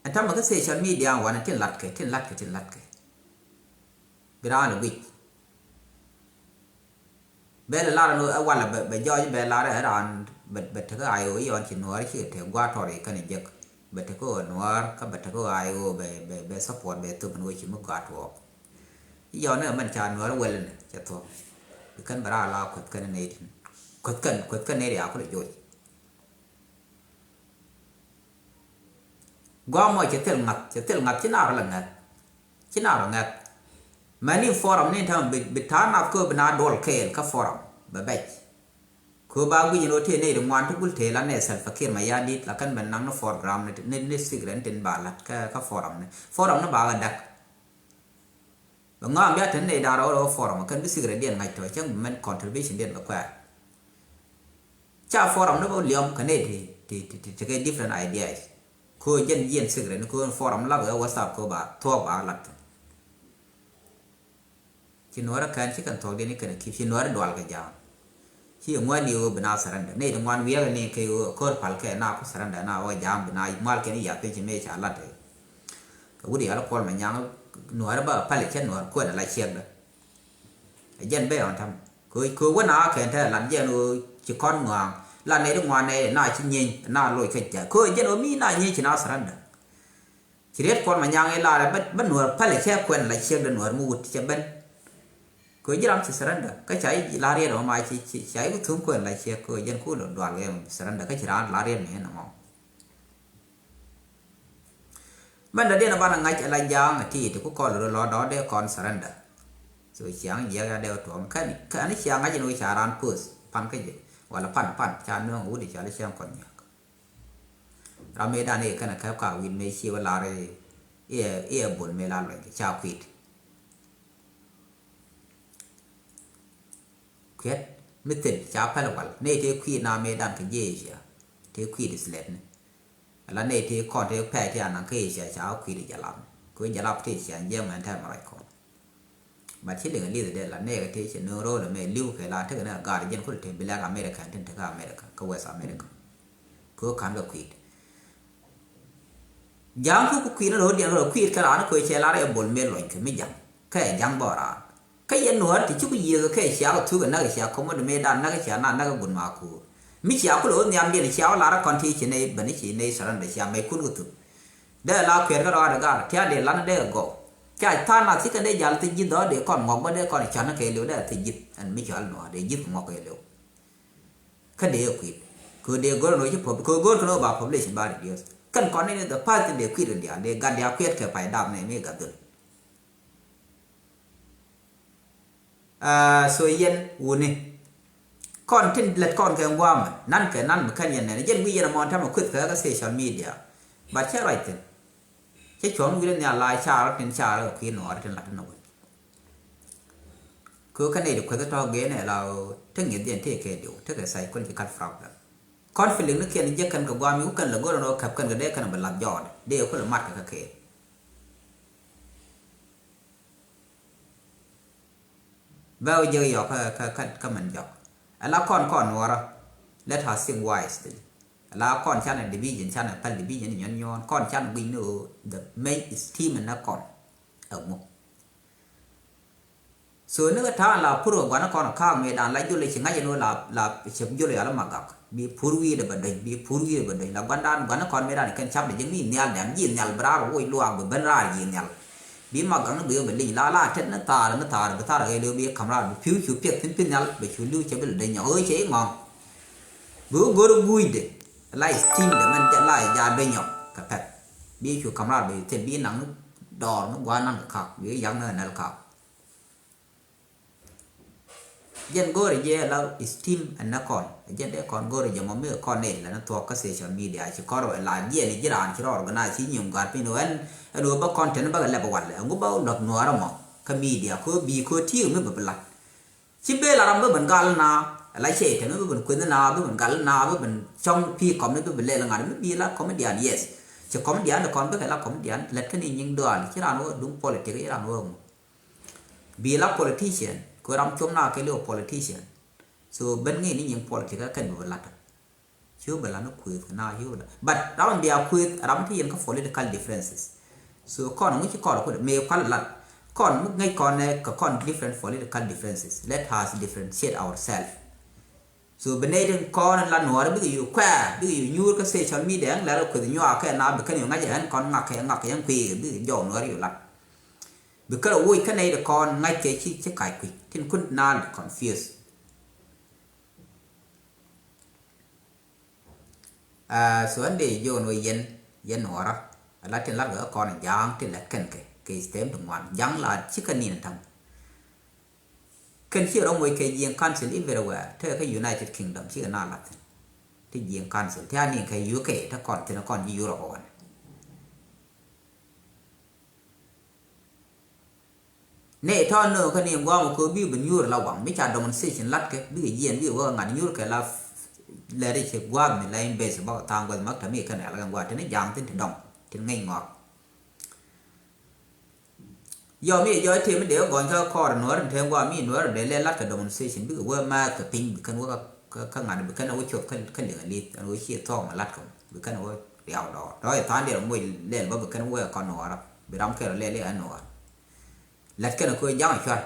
Ɛn tamɛ kä social media wanɛ tin latkɛ tin latkɛ tin latkɛ. Bi raan ɛ guic. Bɛ lɛ lar ni ɛ walɛ bɛ jɔɔc bɛ lar ɛ raan bɛ bɛ tekɛ ay ɣöö yɔn ci nuɔɔr ci kɛ te gua̱a̱r tɔr i̱ kɛn i̱ jek. Bɛ tekɛ ɣöö nuɔɔr kä bɛ tekɛ ɣöö ay ɣöö bɛ bɛ bɛ support bɛ thop ni ɣöö ci mi gua̱a̱r tuɔɔk. I̱ yɔn ni ɛ mɛn ca nuɔɔr ɛ wɛl ni cɛ thuɔ̱k. Bi kɛn bɛ raar la kueth kɛn ni tin kueth kɛn kueth kɛn ni riaak kulɛ joc. Gɔaa mɔ cɛ thil ŋa̱th cɛ thil ŋa̱th ci naar rɔ lɛ ŋa̱th. Ci naar rɔ ŋa̱th. Mɛni forum ni ta̱a̱ bi bi ta̱a̱ nath kööb bi na duɔl kɛɛl kä forum bɛ bɛc. Kööb a guic in rɔ tëë nɛy ri ŋuan ti gul tëë la nɛ Salva Kiir Mayardit la kɛn bɛ naŋ ni foreground ni ni ni secret ni tin ba la̱t kä kä forum ni forum ni ba kɛ dak. Bɛ ŋa̱a̱m bia tɛn nɛy da̱a̱r rɔɔdɛ wä forum kɛn bi secret diɛn ŋa̱c tɔ cäŋ bi mɛn contribution diɛn bɛ kuɛɛr. Ca forum ni bä liɔm kɛ nɛy ti ti ti ti kɛ different ideas. Ko jɛn jiɛn secret ni ko forum lak ɛ WhatsApp ko ba thuɔk ba lat. Ci nuɔrɛ kɛn ci kɛn thuɔk diɛn ni kɛn kip ci nuɔrɛ dual kɛ jam. Ci ŋuan ni ɣöö bi na surrender. Nɛy ti ŋuan wiɛɛk ni kɛ ɣöö ko̱r pal kɛ na ku surrender na ɣöö jam bi na mual kɛn i̱ yath piny ci mëë ca lat. Kɛ wut yal kuɔl ma nyaŋ nuɔɔri ba pali cɛ nuɔɔri kuɛn ala ciɛkdä. Ɛ jɛn bɛ ɔn tam kɛ kɛ wä na kɛn te lat jɛn ɣöö ci kɔn ŋɔaŋ la nɛy ti ŋuan nɛy na ci nyieeny na loc kä ja̱ kɛ jɛn ɣöö mi na nyieeny ci na surrender. Ci riet kuɔl ma nyaŋ i̱ lar ɛ bä nuɔɔri pali cɛ kuɛn ala ciɛkdä nuɔɔri mi wut cɛ ben. Kɛ ji̱ ram ci surrender kä ca i̱ la riet ɛ mama ci ci ca i̱ ku thuŋ kuɛn ala ciɛk kɛ jɛn ku lɔ dual kɛ surrender kä ci raan la riet mi ɛn ɛmɔ. Mɛn dɔ̱diɛn a banɛ ŋa̱c ala ja̱a̱ŋ a ti̱i̱t ku kɔl rɔ lɔ dɔ̱ dee kɔn surrender. So ciaŋ jiɛk ya dee wä tuɔɔk kɛn kɛn ciaŋ ŋa̱c in wä ca raan post pan kä jɛ wala pan pan ca nööŋ wut i̱ ca li ciaŋ kɔn nyak. Ram mëë dan i̱ kɛn a kɛp ka wi̱i̱t mëë cie wä lar i̱ i̱ bol mëë la luɔ̱ny kɛ ca kui̱t. Kui̱t mi thil ca pɛl wal nɛy tëë kui̱t na mëë dan kɛ jiɛ Asia tëë kui̱t islɛt ni. Ala nɛy tëë kɔn tëë pɛc tëë anaŋ kä Asia ca wä kui̱t i̱ jalap kɛ wä jalap tëë cia jiɛm ɛn tɛm rac kɔn. But ci liŋ a li̱th dee la nɛɛk tëë cɛ nööŋ ro̱o̱l ɛmɛ li̱w kɛ la tekɛ ni a gaat jɛn kulɛ te Black America tin tekä America kä West America. Kɛ wä ka̱n kɛ kui̱t. Ja̱a̱ŋ ku ku kui̱t ni ro̱o̱diɛn ro̱o̱ kui̱t kä raan kɛ cɛ lar ɛ bol mëë luɔ̱ny kɛ mi ja̱ŋ kɛ ja̱ŋ bä raan. Kä yɛn nuɔ̱ɔ̱r ti ci ku yiëëk kɛ cia kɛ thuk ɛ näk cia ko̱mä di mëë dan näk cia na näk ɛ gun ma kuur mi cia kulɛ wä nhiamdiɛn cia wä lar ɛ kɔn ti ci nɛy ben ci nɛy surrender cia mɛy kun kɛ thuk. Dee la kuɛɛr kä rɔɔdɛ gar tia dee lan dee gɔw tia tha̱a̱ŋ na thikɛ dee jal thi ji̱th ɔ dee kɔn ŋɔk bä dee kɔn can kɛ liw dee thi ji̱th ɛn mi cɔal nuɔ̱ɔ̱r dee ji̱th ŋɔk kɛ liw. Kä dee kui̱t kɛ dee go̱r ni wä ci pop kɛ go̱r kɛ ni wä ba population ba reduce kɛn kɔn ni the past dee kui̱t in diaal dee gat diaal kui̱t kɛ pay dap ni mi gat dhul. Aa so yɛn wuni kɔn tin lɛt kɔn kɛ ŋuamɛ nan kɛ nan mi kɛn yɛn nɛn jɛn wi̱i̱ yɛn ɛmɔ tamɛ kueth kɛ kɛ social media. But cɛ ruac thin cɛ cuɔ̱ŋ wi̱i̱ ni ala car tin car kɛ kui̱ nuɔɔr tin lat tin wec. Kɛ kɛ nɛy ti kueth tɔ̱ gɛn ɛ la te ŋi̱eth yɛn te kɛ diw te kɛ psychological problem. Conflict ni kɛn jɛ kɛn kɛ guam mi ku kɛn lɛ go̱r ɛn ɔ kɛp kɛn kɛ dee kɛn bɛ lath jɔɔd dee kulɛ mat kɛ kɛ kɛɛl. Bɛ wä jek yɔk kä kä kä kä mɛn jɔk. Ala kɔn kɔn nuɔrä. Let her think wisely. Ala kɔn canɛ division canɛ pɛl division nyɔn nyɔn kɔn canɛ guic ni ɣöö the main esteem in nɛ kɔn. Ɛŋu. So ni kä ta̱a̱ la pur kɛ gua̱n kɔn ka̱a̱k mëë dan la jol ci ŋa̱c ɛn ɣöö la la cep jol yal ma gak. Bi pur wi̱i̱dɛ bɛ döny bi pur wi̱i̱dɛ bɛ döny la gua̱ndan gua̱n kɔn mëë dan kɛn cap dɛ ji̱ mi nhial dɛm ji̱ nhial bi raar wä woc luaak bi ben raar ji̱ nhial. Bi mak gaŋ ni bi wä bɛ liny la la tet ni thaar ni thaar bi thaar ɣɛɛ liw bi ka̱m raar bi pi̱w cu piɛth thi̱n pi̱n nhial bɛ cu li̱w cɛ bi lɛ dee nyɔk ɣöö cɛ i̱ ŋɔ̱ŋ. Bi wä go̱r guucdɛ la i̱ steam dɛ mɛn la i̱ jaat dee nyɔk kɛ pɛth. Bi cu ka̱m raar bi thil bi naŋ ni dɔɔr ni gua̱a̱r naŋ kɛ kak bi yak ni ɣä nɛl kak. Jɛn go̱o̱rɛ jɛ la esteem ɛn nɛ kɔn. Jɛn dee kɔn go̱o̱rɛ jɛ mɔ mi kɔn ni la ni thuɔk kä social media ci kɔn rɔ la jiɛn ji̱ raan ci rɔ organize ci nyiŋ gat piny ni ɛn ɛn wä bä content bä kɛ lɛp wal ɛŋu bä luɔth nuɔɔrä mɔ kä media ko bi ko ti̱i̱ mi bä bi lat. Ci bee la ram bä ben gal na la cɛ tɛm bä ben kueth na bä ben gal na bä ben cɔŋ pi̱i̱ kɔm ni bä ben lɛl ŋa̱t mi bi la comedian, yes. Ci comedian ni kɔn bä kɛ la comedian lɛt kä ni nyiŋ dual ci raan wä duŋ politic ci raan wä ŋu. Bi la politician kɛ ram com na kɛ liw politician. So ben ŋi̱i̱c ni nyiŋ politic a kɛn bi bi lat. Ci wä bi la ni kueth kɛ na ci wä bi la. But ram bia kueth ram ti yɛn kä political differences. So kɔn ŋu ci kɔn kut mëë kual lat. Kɔn mi ŋäc kɔn nɛ kɛ kɔn different political differences. Let us differentiate ourselves. So bi nɛy tin kɔn la nuɔɔri bikɛ yio̱w kuɛɛr bikɛ yio̱w nyuur kä social media ɛn lɛr kueth nyuak kɛ na bi kɛn yio̱w ŋa̱c ɛn kɔn ŋak kɛ ŋak kɛ yɛn kui̱ bikɛ jɔw nuɔɔri yio̱w lat. Bi kärɛ woc kä nɛy ti kɔn ŋa̱c kɛ ci ci kac kui̱ tin kun na confuse. Ah, so ɛn dee jiɔn wä yɛn yɛn nuɔɔrä. Ala tin lat kɛ kɔn ja̱a̱ŋ tin lɛt kɛn kɛ kɛ stem ti ŋuan ja̱a̱ŋ la ci kä nin ta̱ŋ. Kɛn ci rɔ moc kɛ jiɛŋ council everywhere te kä United Kingdom ci kɛ na lat thin. Ti jiɛŋ council ti a nin kɛ U K te kɔn thin kɔn ji̱ Europe wan. Nɛ tɔn nööŋ kä ni guam kɛ bi bi nyuur la waŋ mi ca demonstration lat kɛ bikɛ jiɛn bikɛ wä ŋa̱t nyuur kɛ la lɛri ci guam mi la in base bak thaŋ guath mak tami kɛn ɛl kɛn guam tini jaŋ tin ti dɔŋ tin ŋäc ŋɔak. Yɔ mi jɔ ti mi dee gɔny kä kɔr nuɔr in te guam mi nuɔr dee lɛ lat kɛ demonstration bikɛ wä math kɛ piny bi kɛn wä kä ŋa̱t bi kɛn wä cuɔth kä liŋ a lith ɛn wä ci thɔɔk ma lat kɛ bi kɛn wä riaw dɔɔr dɔɔr i tha̱a̱n diɛl moc lɛl bä bi kɛn wä kɔn nuɔr bi ram kɛl lɛl i ɛn nuɔr. Lɛt kɛn kɛ ja̱ŋ cuar.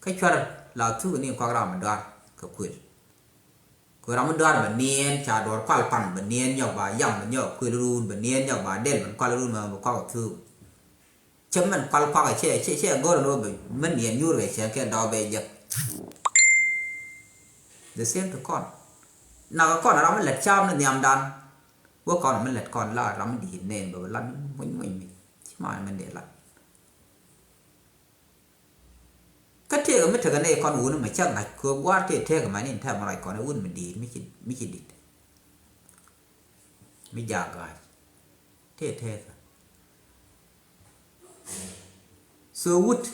Kä cuar la thuk ni kɔak ram mi dɔar kɛ kuël. Kɛ ram mi dɔar bɛ niɛn ca duɔr kual pan bɛ niɛn nyɔk ba yam bɛ nyɔk kuël run bɛ niɛn nyɔk ba del bɛ kual run bɛ kuak thuk. Cɛ mɛn kual kuak cɛ cɛ cɛ go̱r ni wä bɛ mɛn niɛn nyuur bɛ cɛ kɛ dɔɔ bɛ jek. The same to kɔn. Nak kɔn ram mi lɛt caam ni nhiamdan. Wä kɔn mi lɛt kɔn la ram mi di̱i̱t nɛn bɛ bɛ lat muny muny mi. Ci man mɛn dee lat. Kä tëëkɛ mi tekɛ nɛy kɔn wuni mɛ cä ŋa̱c kɛ gua̱a̱r tëë tëëkɛ mani in tɛmɛ ruac kɔn ɛ wun mi di̱i̱t mi ci mi ci di̱t. Mi jaak ga̱a̱c tëë tëëkɛ. So wut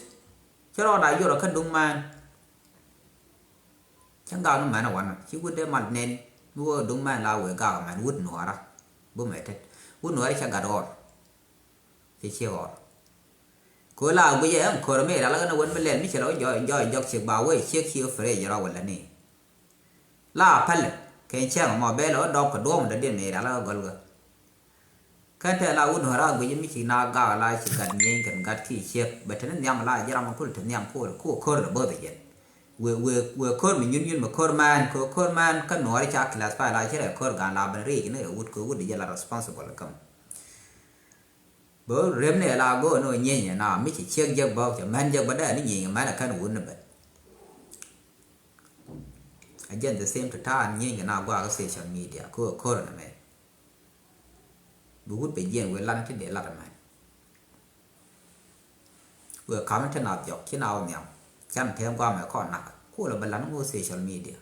cä rɔɔda yuɔrɔ kä duŋ mään. Cä ŋa̱a̱k ni mɛn ɛ wanɔ ci wut dee mal nɛn mi wä duŋ mään la wëë gaak mɛn wut nuɔɔra. Bumɛ tet wut nuɔɔra cä gat ɣɔr. Cɛ ciek ɣɔr. Kɛ ɣöö la guicɛ ɛn ko̱r mi ral ɣän ɛ wän mi lɛl mi cɛ lɔ jɔ jɔ jɔk ciek ba wee ciek ci ɣä fred jɛ rɔ wä lɛ ni. La pälɛ kɛ cɛŋ mɔ bɛ lɛ wä dɔk kɛ duɔ̱ɔ̱m dɔ̱diɛn mi ral ɣä gɔl ɣä. Kɛn tɛ la wun ɣä ra guicɛ mi ci na gak la ci gat nyieeny kɛn gat ki ciek bɛ te ni nhiam la ji̱ ram mi kul te nhiam kul ku ko̱r lɛ bo̱th jɛn. Wëë wëë wëë ko̱r mi nyun nyun mi ko̱r mɛn kɛ ko̱r mɛn kä nuɔɔri ca classify la ci rɛ ko̱r gan la ben riic ni rɛ wut kɛ wut di jɛ la responsible käm. Bä rep ni la go̱o̱r ni wä nyieeny na mi ci ciek jek bä cɛ män jek bä dee ni nyieeny män a kän wun ni ben. A jɛn the same to ta̱a̱ nyieeny na guakä social media ko ko̱r ni mɛ. Bi wut bɛ jiɛn wëë lat ti dee lat män. Wëë kam ti na jɔk ci na wä nhiam can te guamɛ kɔn nak kulɛ bɛ lat ni wä social media.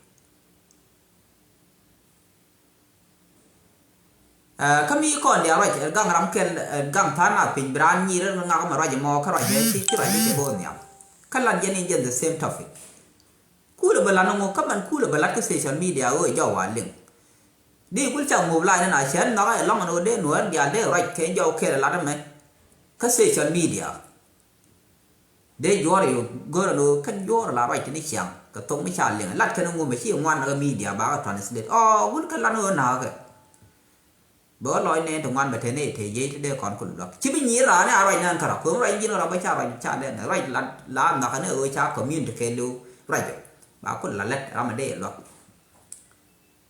Ɛ, kä mi kɔn diaal ruac ɛ gaŋ ram kɛl ɛ gaŋ tha̱a̱ŋ na piny bi raan nyir ɛ ŋak mɛ ruac mɔ kä ruac ɛ ci ci ruac ɛ ci bo̱o̱n nhiam. Kä lat jɛn in jɛn the same topic. Kulɛ bɛ lat ni ŋu kä mɛn kulɛ bɛ lat kä social media ɣöö jɔw wa liŋ. Di kul ca ŋup lac ni na cɛ nhɔk ɛ lɔŋ ni ɣöö dee nuɔ̱ɔ̱r diaal dee ruac kɛ jɔw kɛl ɛ lat ɛmɛ kä social media. Dee juɔr yɛ go̱rɛ lo̱o̱ kɛn juɔr la ruac tini ciaŋ kɛ thok mi ca liŋ lat kɛn ŋumɛ ci ŋuan kä media bakɛ translate ɔ wun kɛn lat ni ɣöö na̱a̱kɛ. Bɛ ɣä lɔc nɛn ti ŋuan bɛ te nɛy te jiec ti dee kɔn kul luak ci bi nyier raani a ruac nɛn kärɔ ko̱n ruac ji̱n ɣöö rɔ bä ca ruac ca lɛn ruac la la nhɔakɛ ni ɣöö ca community kɛ li̱w ruac jɔ ba kul la lɛt ram a dee luak.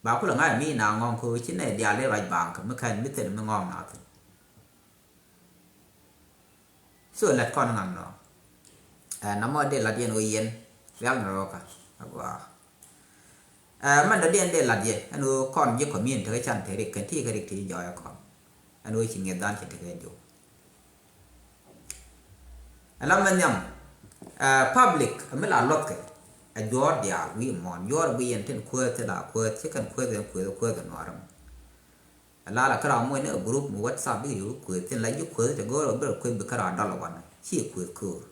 Ba kul a ŋa̱c mi na ŋɔ̱ŋ ko̱ ci nɛy diaal dee ruac baŋ kɛ mi kɛn mi thil mi ŋɔ̱ŋ na thil. So lat kɔn ŋa̱m nɔ. Ɛ, namɔ dee lat yɛn ɣöö yɛn rial ni rɔɔkä agua. Ɛ, mɛn dɔ̱diɛn dee lat yɛ ɛn ɣöö kɔn ji̱ community kä can te rik kɛn ti kä rik ti jɔɔyɛ kɔn. Ɛn ɣöö ci ŋi̱eth dhan ci tekɛ jok. Ɛ la mɛn nhiam. Ɛ public mi la luɔthkɛ. Ɛ juɔ̱ɔ̱r diaal wi̱i̱ muɔ̱ɔ̱n, juɔ̱ɔ̱r bi yɛn tin kuäär thil a kuäär, ci kɛn kuäär thil kuäär kuäär nuaar mɔ. Ɛ la la kä ram muɔ̱c ni ɛ group mi WhatsApp bi yio̱w kuäär thil la ji̱ kuäär ti go̱o̱r ɛ bi rɛ kuäär bi kä ram dɔl ɛ wanɛ ci kuäär köör.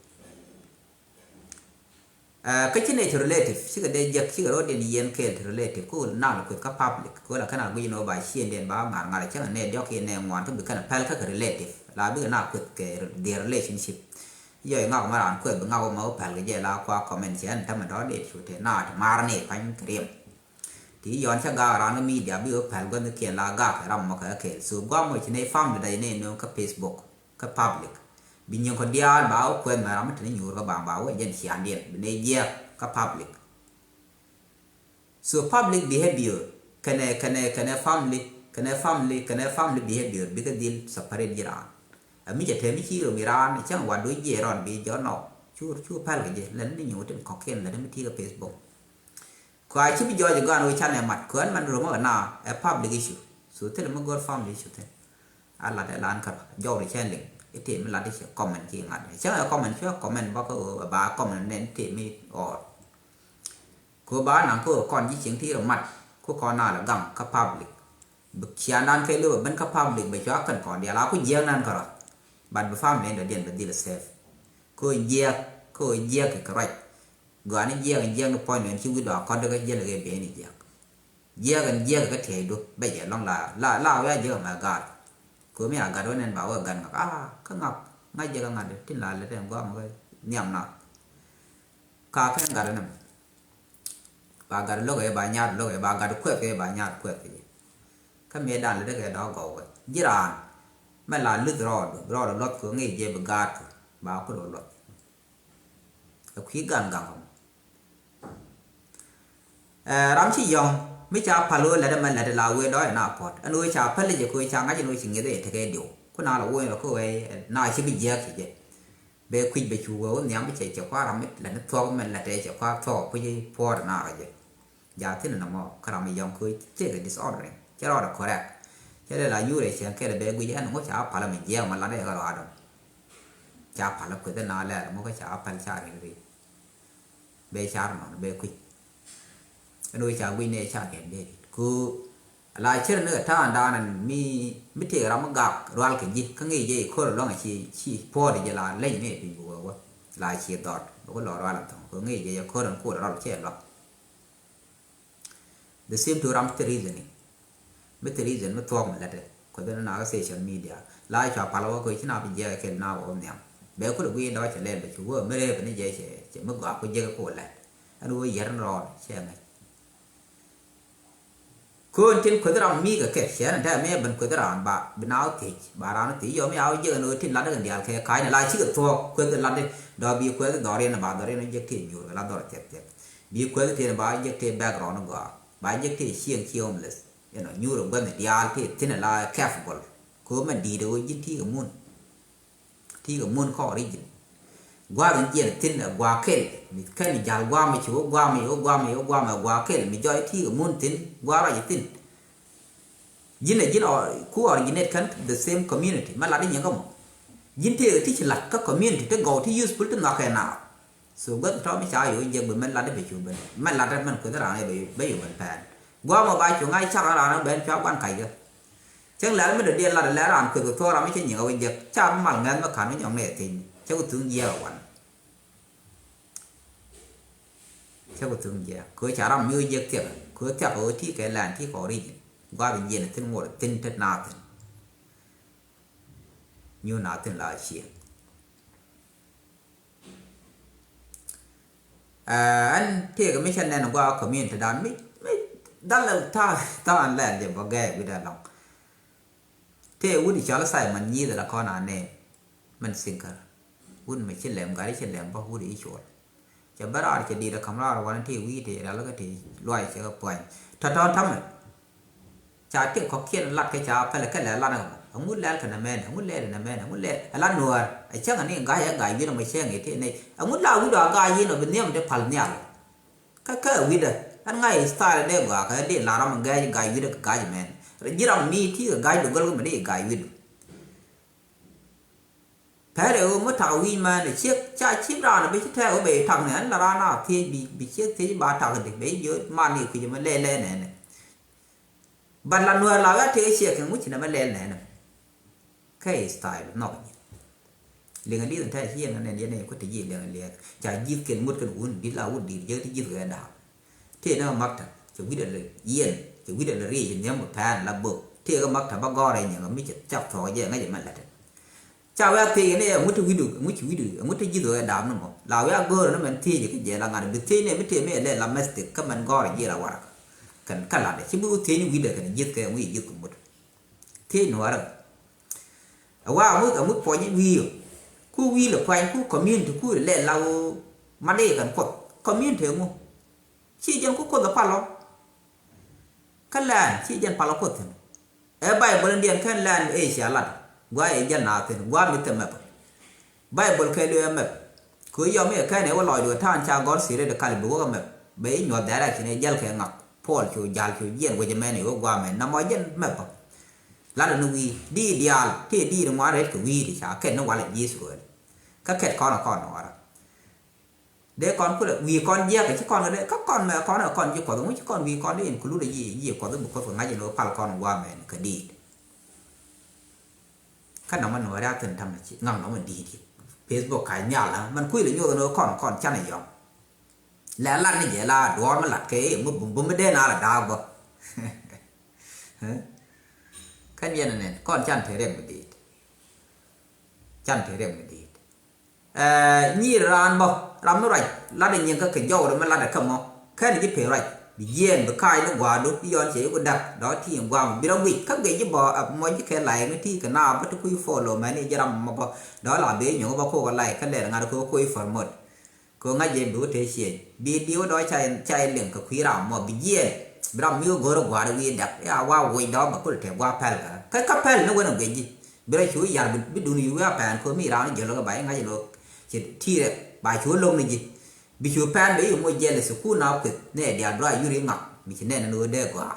Ɛ kä ci nɛ ti relative cikɛ dee jiäk cikɛ rɔ̱diɛn yɛn kɛɛl ti relative kä wul nal kueth kä public kä wul a kɛn a guic ni wä ba ciëndiɛn ba ŋa̱r ŋa̱r cäŋ nɛ diɔ̱k yɛn nɛ ŋuan kä bi kɛn a pɛl kä kɛ relative la bikɛ na kueth kɛ their relationship. Yɔy ŋak mɛ raan kueth bi ŋak wä mɛ wä pɛl kɛ jɛ la kua comment cɛ ɛn tämɛ dɔ̱ dee cu te na ti mar ni pany kɛ riɛm. Ti yɔn cä gak raan kä media bi wä pɛl guäthnikiɛn la gak kɛ ram mɔ kɛ kɛɛl so guam mɔ ci nɛ family da yɛ nɛ nööŋ kä Facebook. Kä public. Bi nyiŋ kɔ diaal ba wä kuɛth mɛ ram mi te ni nyuur kä baŋ ba wä jɛn ciaŋdiɛn bi nɛ jiɛk kä public. So public behavior kɛnɛ kɛnɛ kɛnɛ family kɛnɛ family kɛnɛ family behavior bikɛ dhil separate ji̱ raan. Ɛ mi cɛ te mi ci rom iran cäŋ wat do jiɛ rɔn bi jɔ nɔ cur cur pɛl kɛ ji̱ lɛn ni nyuur tin kɔkiɛn lɛn mi ti kɛ Facebook. Kua ci bi jɔɔc igan wee canɛ mat kuɛn man romä kɛ na ɛ public issue. So thil mi gör family issue thin. A lat ɛ lan kärɔ jɔw ri cɛ liŋ itim mi lat i̱ cɛ comment ci ŋa̱t cɛ ŋa̱t comment cuɛ comment bä kä ɣöö ba comment nɛn itim mi ɔɔr. Kɛ ɣöö ba naŋ kä ɣöö kɔn ji̱ cieŋ ti rɔ mat ku kɔn na lɛ gaŋ kä public. Bi ciandan kɛ lëë bä ben kä public bɛ cua kän kɔn diaal a ku jiɛɛk nan kärɔ. But bi family in dɔ̱diɛn bɛ dhil safe. Kä ɣöö jiɛɛk kä ɣöö jiɛɛk kɛ kɛ ruac. Gɔaa ni jiɛɛk in jiɛɛk ni puɔ̱ny ni ci wi̱i̱ dɔ̱a̱ kɔn dee kä jiɛl kɛ ben i̱ jiɛɛk. Jiɛɛk in jiɛɛk kä tiɛɛcdu bɛ jɛ lɔŋ la la la wia jiɛɛk mɛ gaat. Ko̱mi a gat wä nɛn ba wä gat ŋak a kä ŋak ŋa̱c jɛ kä ŋa̱t tin la lɛ tɛn guam kä nhiam na. Ka kɛn gat wä nɛm. Ba gat lo̱k ɛ ba nyar lo̱k ɛ ba gat kuɛth kɛ ba nyar kuɛth kɛ jɛ. Kä mëë dan lɛ dee kɛ dɔ̱k gɔw kɛ ji̱ raan. Mɛ la luth rɔɔd rɔɔd luɔth kɛ ŋi̱i̱c jɛ bi gaat kɛ ba kut wä luɔth. Ɛ kui̱ gan gaŋ kɔn. Ɛ ram ci yɔ̱ŋ mi ca pal wee lɛt ɛmɛ lɛt la wee dɔɔc ɛn a puɔ̱t ɛn wee ca päl jɛ kɛ wee ca ŋa̱c ɛn wee ci ŋi̱eth ɛ tekɛ diw ku na la wee rɔ kɛ wee na ci bi jiääk ci jɛ. Bɛ kui̱c bɛ cu wee wä nhiam bi cɛ cɛ kua̱r ram mi lɛt ni thuɔ̱k mɛn lɛt ɛ cɛ kua̱r thuɔ̱k kui̱c puɔ̱ɔ̱r ɛn a rɔ jɛ. Ja thin nɔmɔ kä ram mi yɔ̱ŋ kɛ wee cɛ kɛ disordering cɛ rɔɔdɛ correct. Cɛ dee la nyuur ɛ cɛ kɛl bɛ guic ɛn ŋu ca pal mi jiääk ma lat ɛ kɛ rɔɔdɛ. Ca pal kueth na lɛl ŋu kä ca pal ca rin rin. Bɛ car nɔn bɛ kui̱c. Ɛn ɣöö ca guic ni ca kɛn dee dit ku la cir ni kɛ ta̱a̱ da̱a̱n mi mi tëëk ram mi gak rual kɛ ji̱ kä ŋi̱i̱c jɛ i̱ ko̱r luaŋ ci ci puɔ̱ɔ̱t jɛ la leny ni piny bi wee wä la ci dhɔt bi ku lɔ rual ɛn thɔŋ kɛ ŋi̱i̱c jɛ jɛ ko̱r ɛn kuɔt rual cɛ luaŋ. The same to ram mi thil reasoning. Mi thil reason mi thuɔ̱k mi lätdɛ kuɛ dhil na kä social media la cua pal wä kuɛ ci na bi jiɛk kɛl na wä nhiam. Bɛ kulɛ guiy dɔ̱k cɛ lɛl bɛ cu wä mi rɛp ni jɛ cɛ cɛ mi gɔaa ku jiɛk ku lɛt. Ɛn wä yɛr ni rɔɔd cɛ ŋäc. Köön tin kueth ram mi kɛ kɛ cɛ ni tɛ mi ben kueth ram ba bi na wä thiec ba ran thiec yɔ mi a wä jiɛk ni wä tin lat ni kɛ diaal kɛ ka̱c ni la cikɛ thuɔ̱k kueth lat ni dɔ̱k bi kueth dhɔriɛn ba dhɔriɛn jiɛk ti nyuur kɛ la dhɔr thiɛk thiɛk. Bi kueth ti ni ba jiɛk ti background gɔaa. Ba jek ti cieŋ ci homeless. You know, nyuur ɛ gua̱th ni diaal ti thin ala careful. Ko mɛ di̱i̱t ɛ wä ji̱n ti kɛ mun. Ti kɛ mun kɔ region. Gua̱th ni jiɛn thin ɛ gua̱a̱ kɛl. Mi kɛn jal gua̱a̱ mi ci wä gua̱a̱ mi wä gua̱a̱ mi wä gua̱a̱ mi gua̱a̱ kɛl mi jɔy ti kɛ mun thin gua̱a̱ rɔy thin. Ji̱n ɛ ji̱n ɔ ku originate kɛn the same community mɛ lat inyɛ kä mɔ. Ji̱n tëëkɛ ti ci lat kä community ti gɔw ti useful ti nhɔakɛ naath. So guäth tɔ̱ mi ca yo̱o̱ jek bi mɛn lat i̱ bɛ cu ben mɛn lat i̱ mɛn kueth raan i̱ bɛ yo̱o̱ ben pɛn. Gua̱a̱ mɔ ba cu ŋa̱c cak raan i̱ ben cua guan kac kä. Cäŋ lɛl mi dɔ̱diɛn lat ilɛ raan kueth kɛ thuɔ̱k ram mi cä nyiŋ a wä jek ca bi mal ŋɛth mi ka̱n mi nyɔŋ ni ɛ thiec ni cä ku thuŋ jiɛɛk ɛ wan. Cä ku thuŋ jiɛɛk kɛ ca ram mi wä jek thiɛk kɛ thiak kɛ wä ti kɛ lɛn ti kɛ region. Gua̱a̱ bi jiɛn thi̱n ŋuɔt thi̱n tet na thi̱n. Nyuun a thin la cie. Ɛn tëëkɛ mi cä nɛn gua̱a̱ community dan mi mi dhal tha̱a̱ŋ lɛl jɛ bä gɛɛ wi̱dɛ lɔŋ. Tëë wut i̱ cɔl Simon nyieth la kɔn a nɛn. Mɛn thinkɛ wut mi ci lɛm gat i̱ ci lɛm bä wut i̱ cuɔl. Cɛ bä raar cɛ di̱i̱t ɛ ka̱m raar wanɛ ti wi̱i̱ ti rial kä ti luay cɛ kɛ puany tɔ̱tɔ̱ ta̱mɛ. Ca ti kɔ̱kiɛn lat kɛ ca pɛlɛ kɛ lɛ lat ɛ kɛ mɔ ɛŋu lɛl kɛ nɛ mɛn ɛŋu lɛl nɛ mɛn ɛŋu lɛl ɛ lat nuäär ɛ cäŋ ni ga̱a̱c ɛ ga̱a̱c wi̱n ɛ mɔ cäŋ iti nɛy ɛŋu la wi̱n dɔ̱ a ga̱a̱c yin ɔ bi nhiam ti pal nhial. Kä kä wi̱dɛ ɛn ŋa̱c style dee gɔaa kɛ dee la ram ɛ ga̱a̱c ga̱a̱c wi̱dɛ kɛ ga̱a̱c mɛn ji̱ ram mi ti kɛ ga̱a̱c bi gɔl kɛ mɛ dee ga̱a̱c wi̱dɛ. Tɛrɛ ɣöö mi tak wi̱i̱ mɛn ɛ ciek ca cip raan ɛ bi ci tɛɛk ɣöö bɛ yi tak nɛ ɛn la raan a thiec bi bi ciek thiec ba tak di bɛ yi jiö man ni kui̱c ɛmɛ lɛl lɛl nɛnɛ. But la nuɛɛr la wä tëë ciek kɛ ŋuc ci nɛ mɛ lɛl nɛnɛ. Kɛ style nhɔk ji̱. Liŋ a lieth in ta̱a̱ ci yɛn ŋa nɛn yɛn ɛ kut ti ji̱ liŋ a lieth ca ji̱th kɛn ŋut kɛn wun di̱t la wut di̱t jek ti ji̱th kɛ da̱a̱k. Tëë ni ɣä maktab cɛ wi̱cdɛ lɛ yiɛn cɛ wi̱cdɛ lɛ riec in nhiam kɛ pɛn la bök tëë ɣä maktab bä gɔ̱rɛ nyɛ ɣä mi cɛ cap thuɔ̱k jɛ ŋäc ɛmɛ la̱tɛ. Ca wee a thiec ni ɛ ŋut ti wi̱cdu ŋut ci wi̱cdu ŋut ti ji̱th ɣä da̱a̱k ni mɔ la wee a gɔ̱rɛ ni mɛn thiec kɛ jɛ la ŋa̱t bi thiec ni mi tëë mi ɛ lɛ la mɛstik kä mɛn gɔ̱rɛ ji̱ la warak. Kɛn kä la̱tɛ ci bi wä thiec ni wi̱cdɛ kɛn ji̱th kɛ ŋui̱ ji̱th kɛ mut. Thiec nuɔrä. Ɛ wa ŋuth ɛ ŋuth puɔny wi̱i̱. Ku wi̱i̱ lɛ puany ku community ku lɛ la wo. Man i̱ kɛn kuɔth community ŋu. Ci jɛn ku kuɔth ɛ palɔ. Kä lɛn ci jɛn palɔ kuɔth thin. Ɛ Bible in diɛn kɛn lɛn ɛ cia lat. Gua ɛ jɛn na thin gua mi thɛ mɛp. Bible kɛ luee mɛp. Kɛ yɔm iɛ kɛn iɛ wä lɔcdu ɛ ta̱a̱n ca gɔ̱r siri di kal bi wä kɛ mɛp bɛ i̱ nyuɔth direction iɛ jɛl kɛ ŋak. Paul cu jal cu jiɛn wecɛ mɛn iɛ wä guamɛ na mɔ jɛn mɛp. Lat ni wi̱i̱ di diaal ti di di ŋuan ret kɛ wi̱i̱ di ca kɛn ni walɛ ji̱ Israel. Kä kɛt kɔn kɔn nuɔrä. Dee kɔn kulɛ wi̱i̱ kɔn jiɛk kɛ ci kɔn kɛ dee kä kɔn mɛ kɔn kɛ kɔn ji̱ kuɔth ŋu ci kɔn wi̱i̱ kɔn di in kulu di ji̱ ji̱ kuɔth bi kuɔth kɛ ŋa̱c in wä pal kɔn guamɛ ni kɛ diit. Kä nɔmɔ nuɔɔri a thi̱n tamɛ ci ŋaŋ nɔmɔ di̱i̱t yɛ. Facebook ka̱c nhial ɛ mɛn kui̱ lɛ nyoth ni kɔn kɔn canɛ yɔ̱ŋ. Lɛ lat ni jɛ la duɔɔr mi lat kɛ i̱ mi bum bum mi dee na lɛ daak bä. Kɛn yɛn nɛn kɔn can te riɛk mi di̱i̱t. Can te riɛk mi di̱i̱t. Ɛɛ nyiir raan bä ram mi ruac lat in nyin kä kɛ jɔwdɛ mi lat ɛ kä mɔ kɛn ji̱ pee ruac bi jiɛɛn bi ka̱a̱c ni gua̱a̱du i̱ yɔn cɛ i̱ ku da̱k dɔ̱ ti̱i̱ gua̱a̱m bi rɔ guic kä gɛ ji̱ bä ɛ mɔ ji̱ kɛ la̱y mi ti̱i̱ kɛ naap bä ti kui̱ follow mɛn i̱ ji̱ ram mɔ bä dɔ̱ la bee nyuɔ̱k bä kokɛ la̱y kä lɛr ŋa̱t kɛ kui̱ promote. Kɛ ŋa̱c jɛ bi wä te ciëc bi diw dɔ̱ ca ca liŋ kɛ kui̱ ram mɔ bi jiɛɛn bi ram mi wä go̱r gua̱a̱r wi̱i̱ dɛk ya wa woc dɔ̱ bɛ kul te gua̱a̱r pɛl kɛ kä kä pɛl ni wen a guic ji̱. Bi rɔ cu yar bi dun yu wi̱i̱ a pɛn kɛ mi ram ni jɔl kɛ ba i̱ ŋa̱c lo̱k ci ti̱i̱rɛ ba cu lo̱k ni ji̱. Bi cu pɛn bɛ i̱ moc jɛl i̱ sukun a kueth ni ɛ diaal bi rɔ a yur i̱ ŋak mi ci nɛn ni wä dee gɔaa.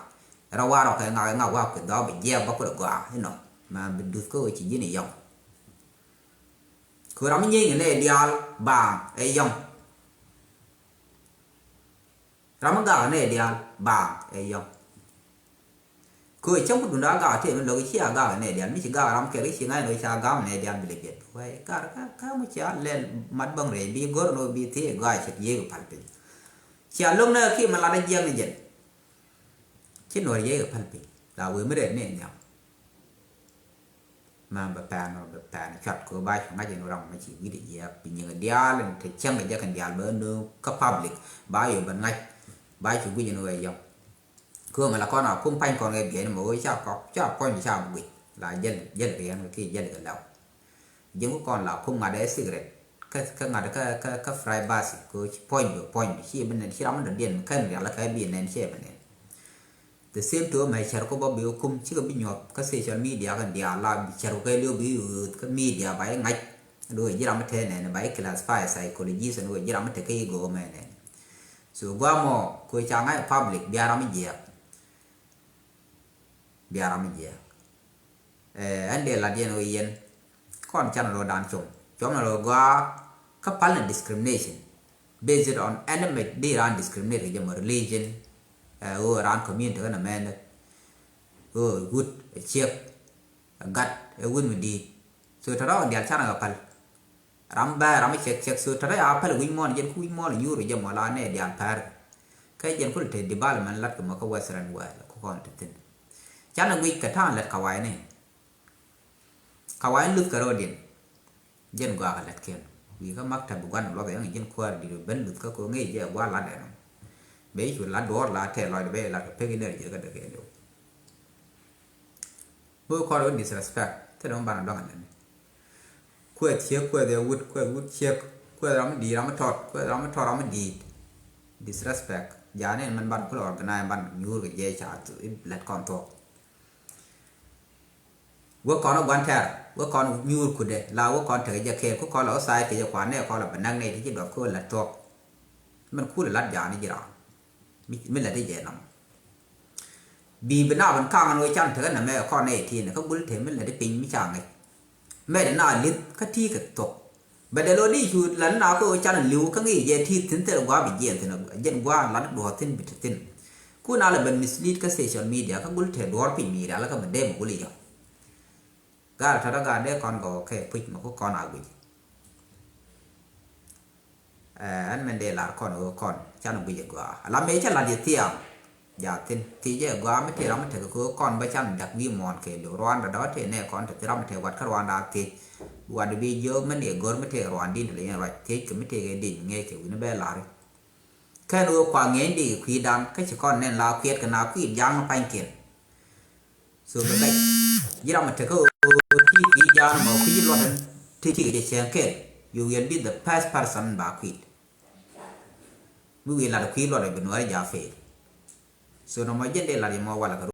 Rɔ wa rɔ kɛ ŋak i̱ ŋak wa kueth dɔ̱ bi jiɛɛk bä kul gɔaa inɔ ma bi duth kä wä ci ji̱n i̱ yɔŋ. Kɛ ram mi nyieeny kɛ nɛy diaal baaŋ ɛ yɔŋ. Ram mi gak kɛ nɛy diaal baaŋ ɛ yɔŋ. Kɛ cäŋ ku dunda gak tëë mi lo̱k ci a gak kɛ nɛy diaal mi ci gak ram kɛl ci ŋa̱c lo̱k ca gak kɛ nɛy diaal bi lɛ biɛt. Wee kar kä kä mu cia lɛl mat bäŋ rɛy bi go̱r ni bi thiee gak cɛ yiëë kɛ pal piny. Cia lo̱k nɛ ki mi lat a jiɛk ni jɛn. Ci nuɔr yiëë kɛ pal piny la wee mi rɛy ni nhiam. Ma bɛ pɛn bɛ pɛn cuat kɛ ba cu ŋa̱c in ram ma ci wi̱cdɛ jiɛɛk bi nyiŋ diaal in te cäŋ kɛ jɛ kɛn diaal bɛ nööŋ kä public ba yɔ bɛ ŋa̱c ba cu guic in wee yɔŋ. Kɛ ɣöö mɛ la kɔn a kum pany kɔn kɛ biɛn mɛ ɣöö ca kɔk ca puɔ̱ny ca bi guic la jäl jäl kɛ yɛn kɛ jäl kɛ law. Ji̱n ku kɔn la kum ŋa̱t ɛ secret kä kä ŋa̱t kä kä kä privacy kɛ ɣöö ci puɔ̱ny bi puɔ̱ny bi ci bi nɛn ci ram mi dɔ̱diɛn mi kɛn rial kä bi nɛn ci bi nɛn. The same to mɛ cɛr ku bä bi kum cikɛ bi nyuɔth kä social media kɛn diaal la bi cɛr ku kɛ liw bi ɣööth kä media ba i̱ ŋa̱c. Lo ji̱ ram mi te nɛn ba i̱ classify psychologist lo ji̱ ram mi te kä i̱ go̱o̱mɛ nɛn. So guamɔ ku ca ŋa̱c public bia ram mi jiɛk. Bia ram mi jiɛk. Ɛn dee lat yɛn ɣöö yɛn kɔn canɛ rɔ dan com cuɔm na rɔ gɔaa kä pal ni discrimination based on any mec di ran discriminate kɛ jɛ mɔ religion. Ɣöö ran community kä na mɛn ɣöö wut ɛ ciek ɛ gat ɛ wut mi di̱i̱t. So tɔ̱ rɔɔk in diaal canɛ kɛ pal. Ram bɛ ram cɛk cɛk so tɛrɛ a pɛl wi̱c muɔ̱ɔ̱n jɛn ku wi̱c muɔ̱ɔ̱n nyuur jɛ mɔ la nɛ diaal pɛr. Kɛ jɛn ku lɛ te development lat kɛ mɔ kä western world ku kɔn te thin. Canɛ guic kɛ ta̱a̱n lɛt kawai ni. Kawai luth kɛ ro̱o̱diɛn. Jɛn gɔaa kɛ lɛt kiɛn wi̱i̱ kä maktab bi gua̱n luɔth yɛn jɛn kuäär di̱t ben luth kä ko̱ ŋi̱i̱c jɛ gua̱n lat ɛnɔ. Bɛ cu lat duɔ̱ɔ̱r la tɛɛ lɔcdɛ bɛ lat kɛ pek inɛr ji̱ kä dee kɛ liw. Wee kɔn wä disrespect thilɛ mi banɛ dɔŋ ɛnɛni. Kuɛth ciek kuɛth ɛ wut kuɛth wut ciek kuɛth ram mi di̱i̱t ram mi tɔt kuɛth ram mi tɔt ram mi di̱i̱t. Disrespect jaani ɛn mɛn ban kulɛ organize ban nyuur kɛ jiɛc ca lɛt kɔn thuɔk. Wee kɔn wä gua̱n tɛr wee kɔn nyuur kudɛ la wee kɔn tekɛ jɛ kɛɛl ku kɔn la wä side kɛ jɛ kuan nɛ kɔn la bɛ näk nɛ ti ci duɔth kä wä lɛt thuɔk. Mɛn kulɛ lat jaani ji̱ ram mi lɛt i̱ jɛ nɔm. Bi bi nap in kaŋ ɛn ɣöö can tekɛ nɛmɛ kɔn nɛy ti̱i̱n kä gul te mi lɛt i̱ piny mi ca ŋäc. mɛt na li̱th kä ti kɛ thok. Bɛ dee lo di cu la ni na ko can liw kä ŋi̱i̱c jɛ ti thi̱n thil gua̱a̱ bi jiɛn thi̱n, jɛn gua̱a̱ lat duɔ̱ɔ̱r thi̱n bi ti thi̱n. Ku na lɛ bɛ mislead kä social media kä gul te duɔ̱ɔ̱r piny mi rial kä bɛ dee mɛ gul i̱ jɔ. Gal tɔ̱tɔ̱ gal dee kɔn gɔw kɛ puc mɛ ku kɔn a guic. Ɛn mɛn dee lar kɔn ɣöö kɔn can guic ɛ gɔaa ala mëë cä lat yɛ thiaam. Ja thi̱n thiec ɛ gɔaa mi tëë ram mi tek kɛ ɣöö kɔn bä can dak wi̱i̱ muɔ̱ɔ̱n kɛ liw ruanda dɔ̱ tëë nɛ kɔn te thi ram mi tek wat kä ruanda thiec. Wat bi jiök mɛn yɛ gör mi tëë ruandin te lɛ yɛn ruac thiec kɛ mi tëë kɛ dic ŋiɛc kɛ wi̱ni bɛ lari. Kɛn ɣöö kua ŋiɛcni kɛ kui̱dan kä ci kɔn nɛn la kuiɛt kɛ na kui̱ ja̱a̱ŋ pa̱nykiɛn. So bɛ bɛc ji̱ ram mi tekä ɣöö ti kui̱ ja̱a̱ŋ mɔ kui̱ ji̱ luɔt ɛn ti ti kɛ jɛ cɛɛŋ kɛn. You will be the first person ba kui̱ mi wi̱i̱ lat kui̱ luɔt ɛ bi nuɔ̱ɔ̱ri ja̱a̱ fail. So nɔmɔ jɛn dee lat yɛ mɔ walɛ kɛ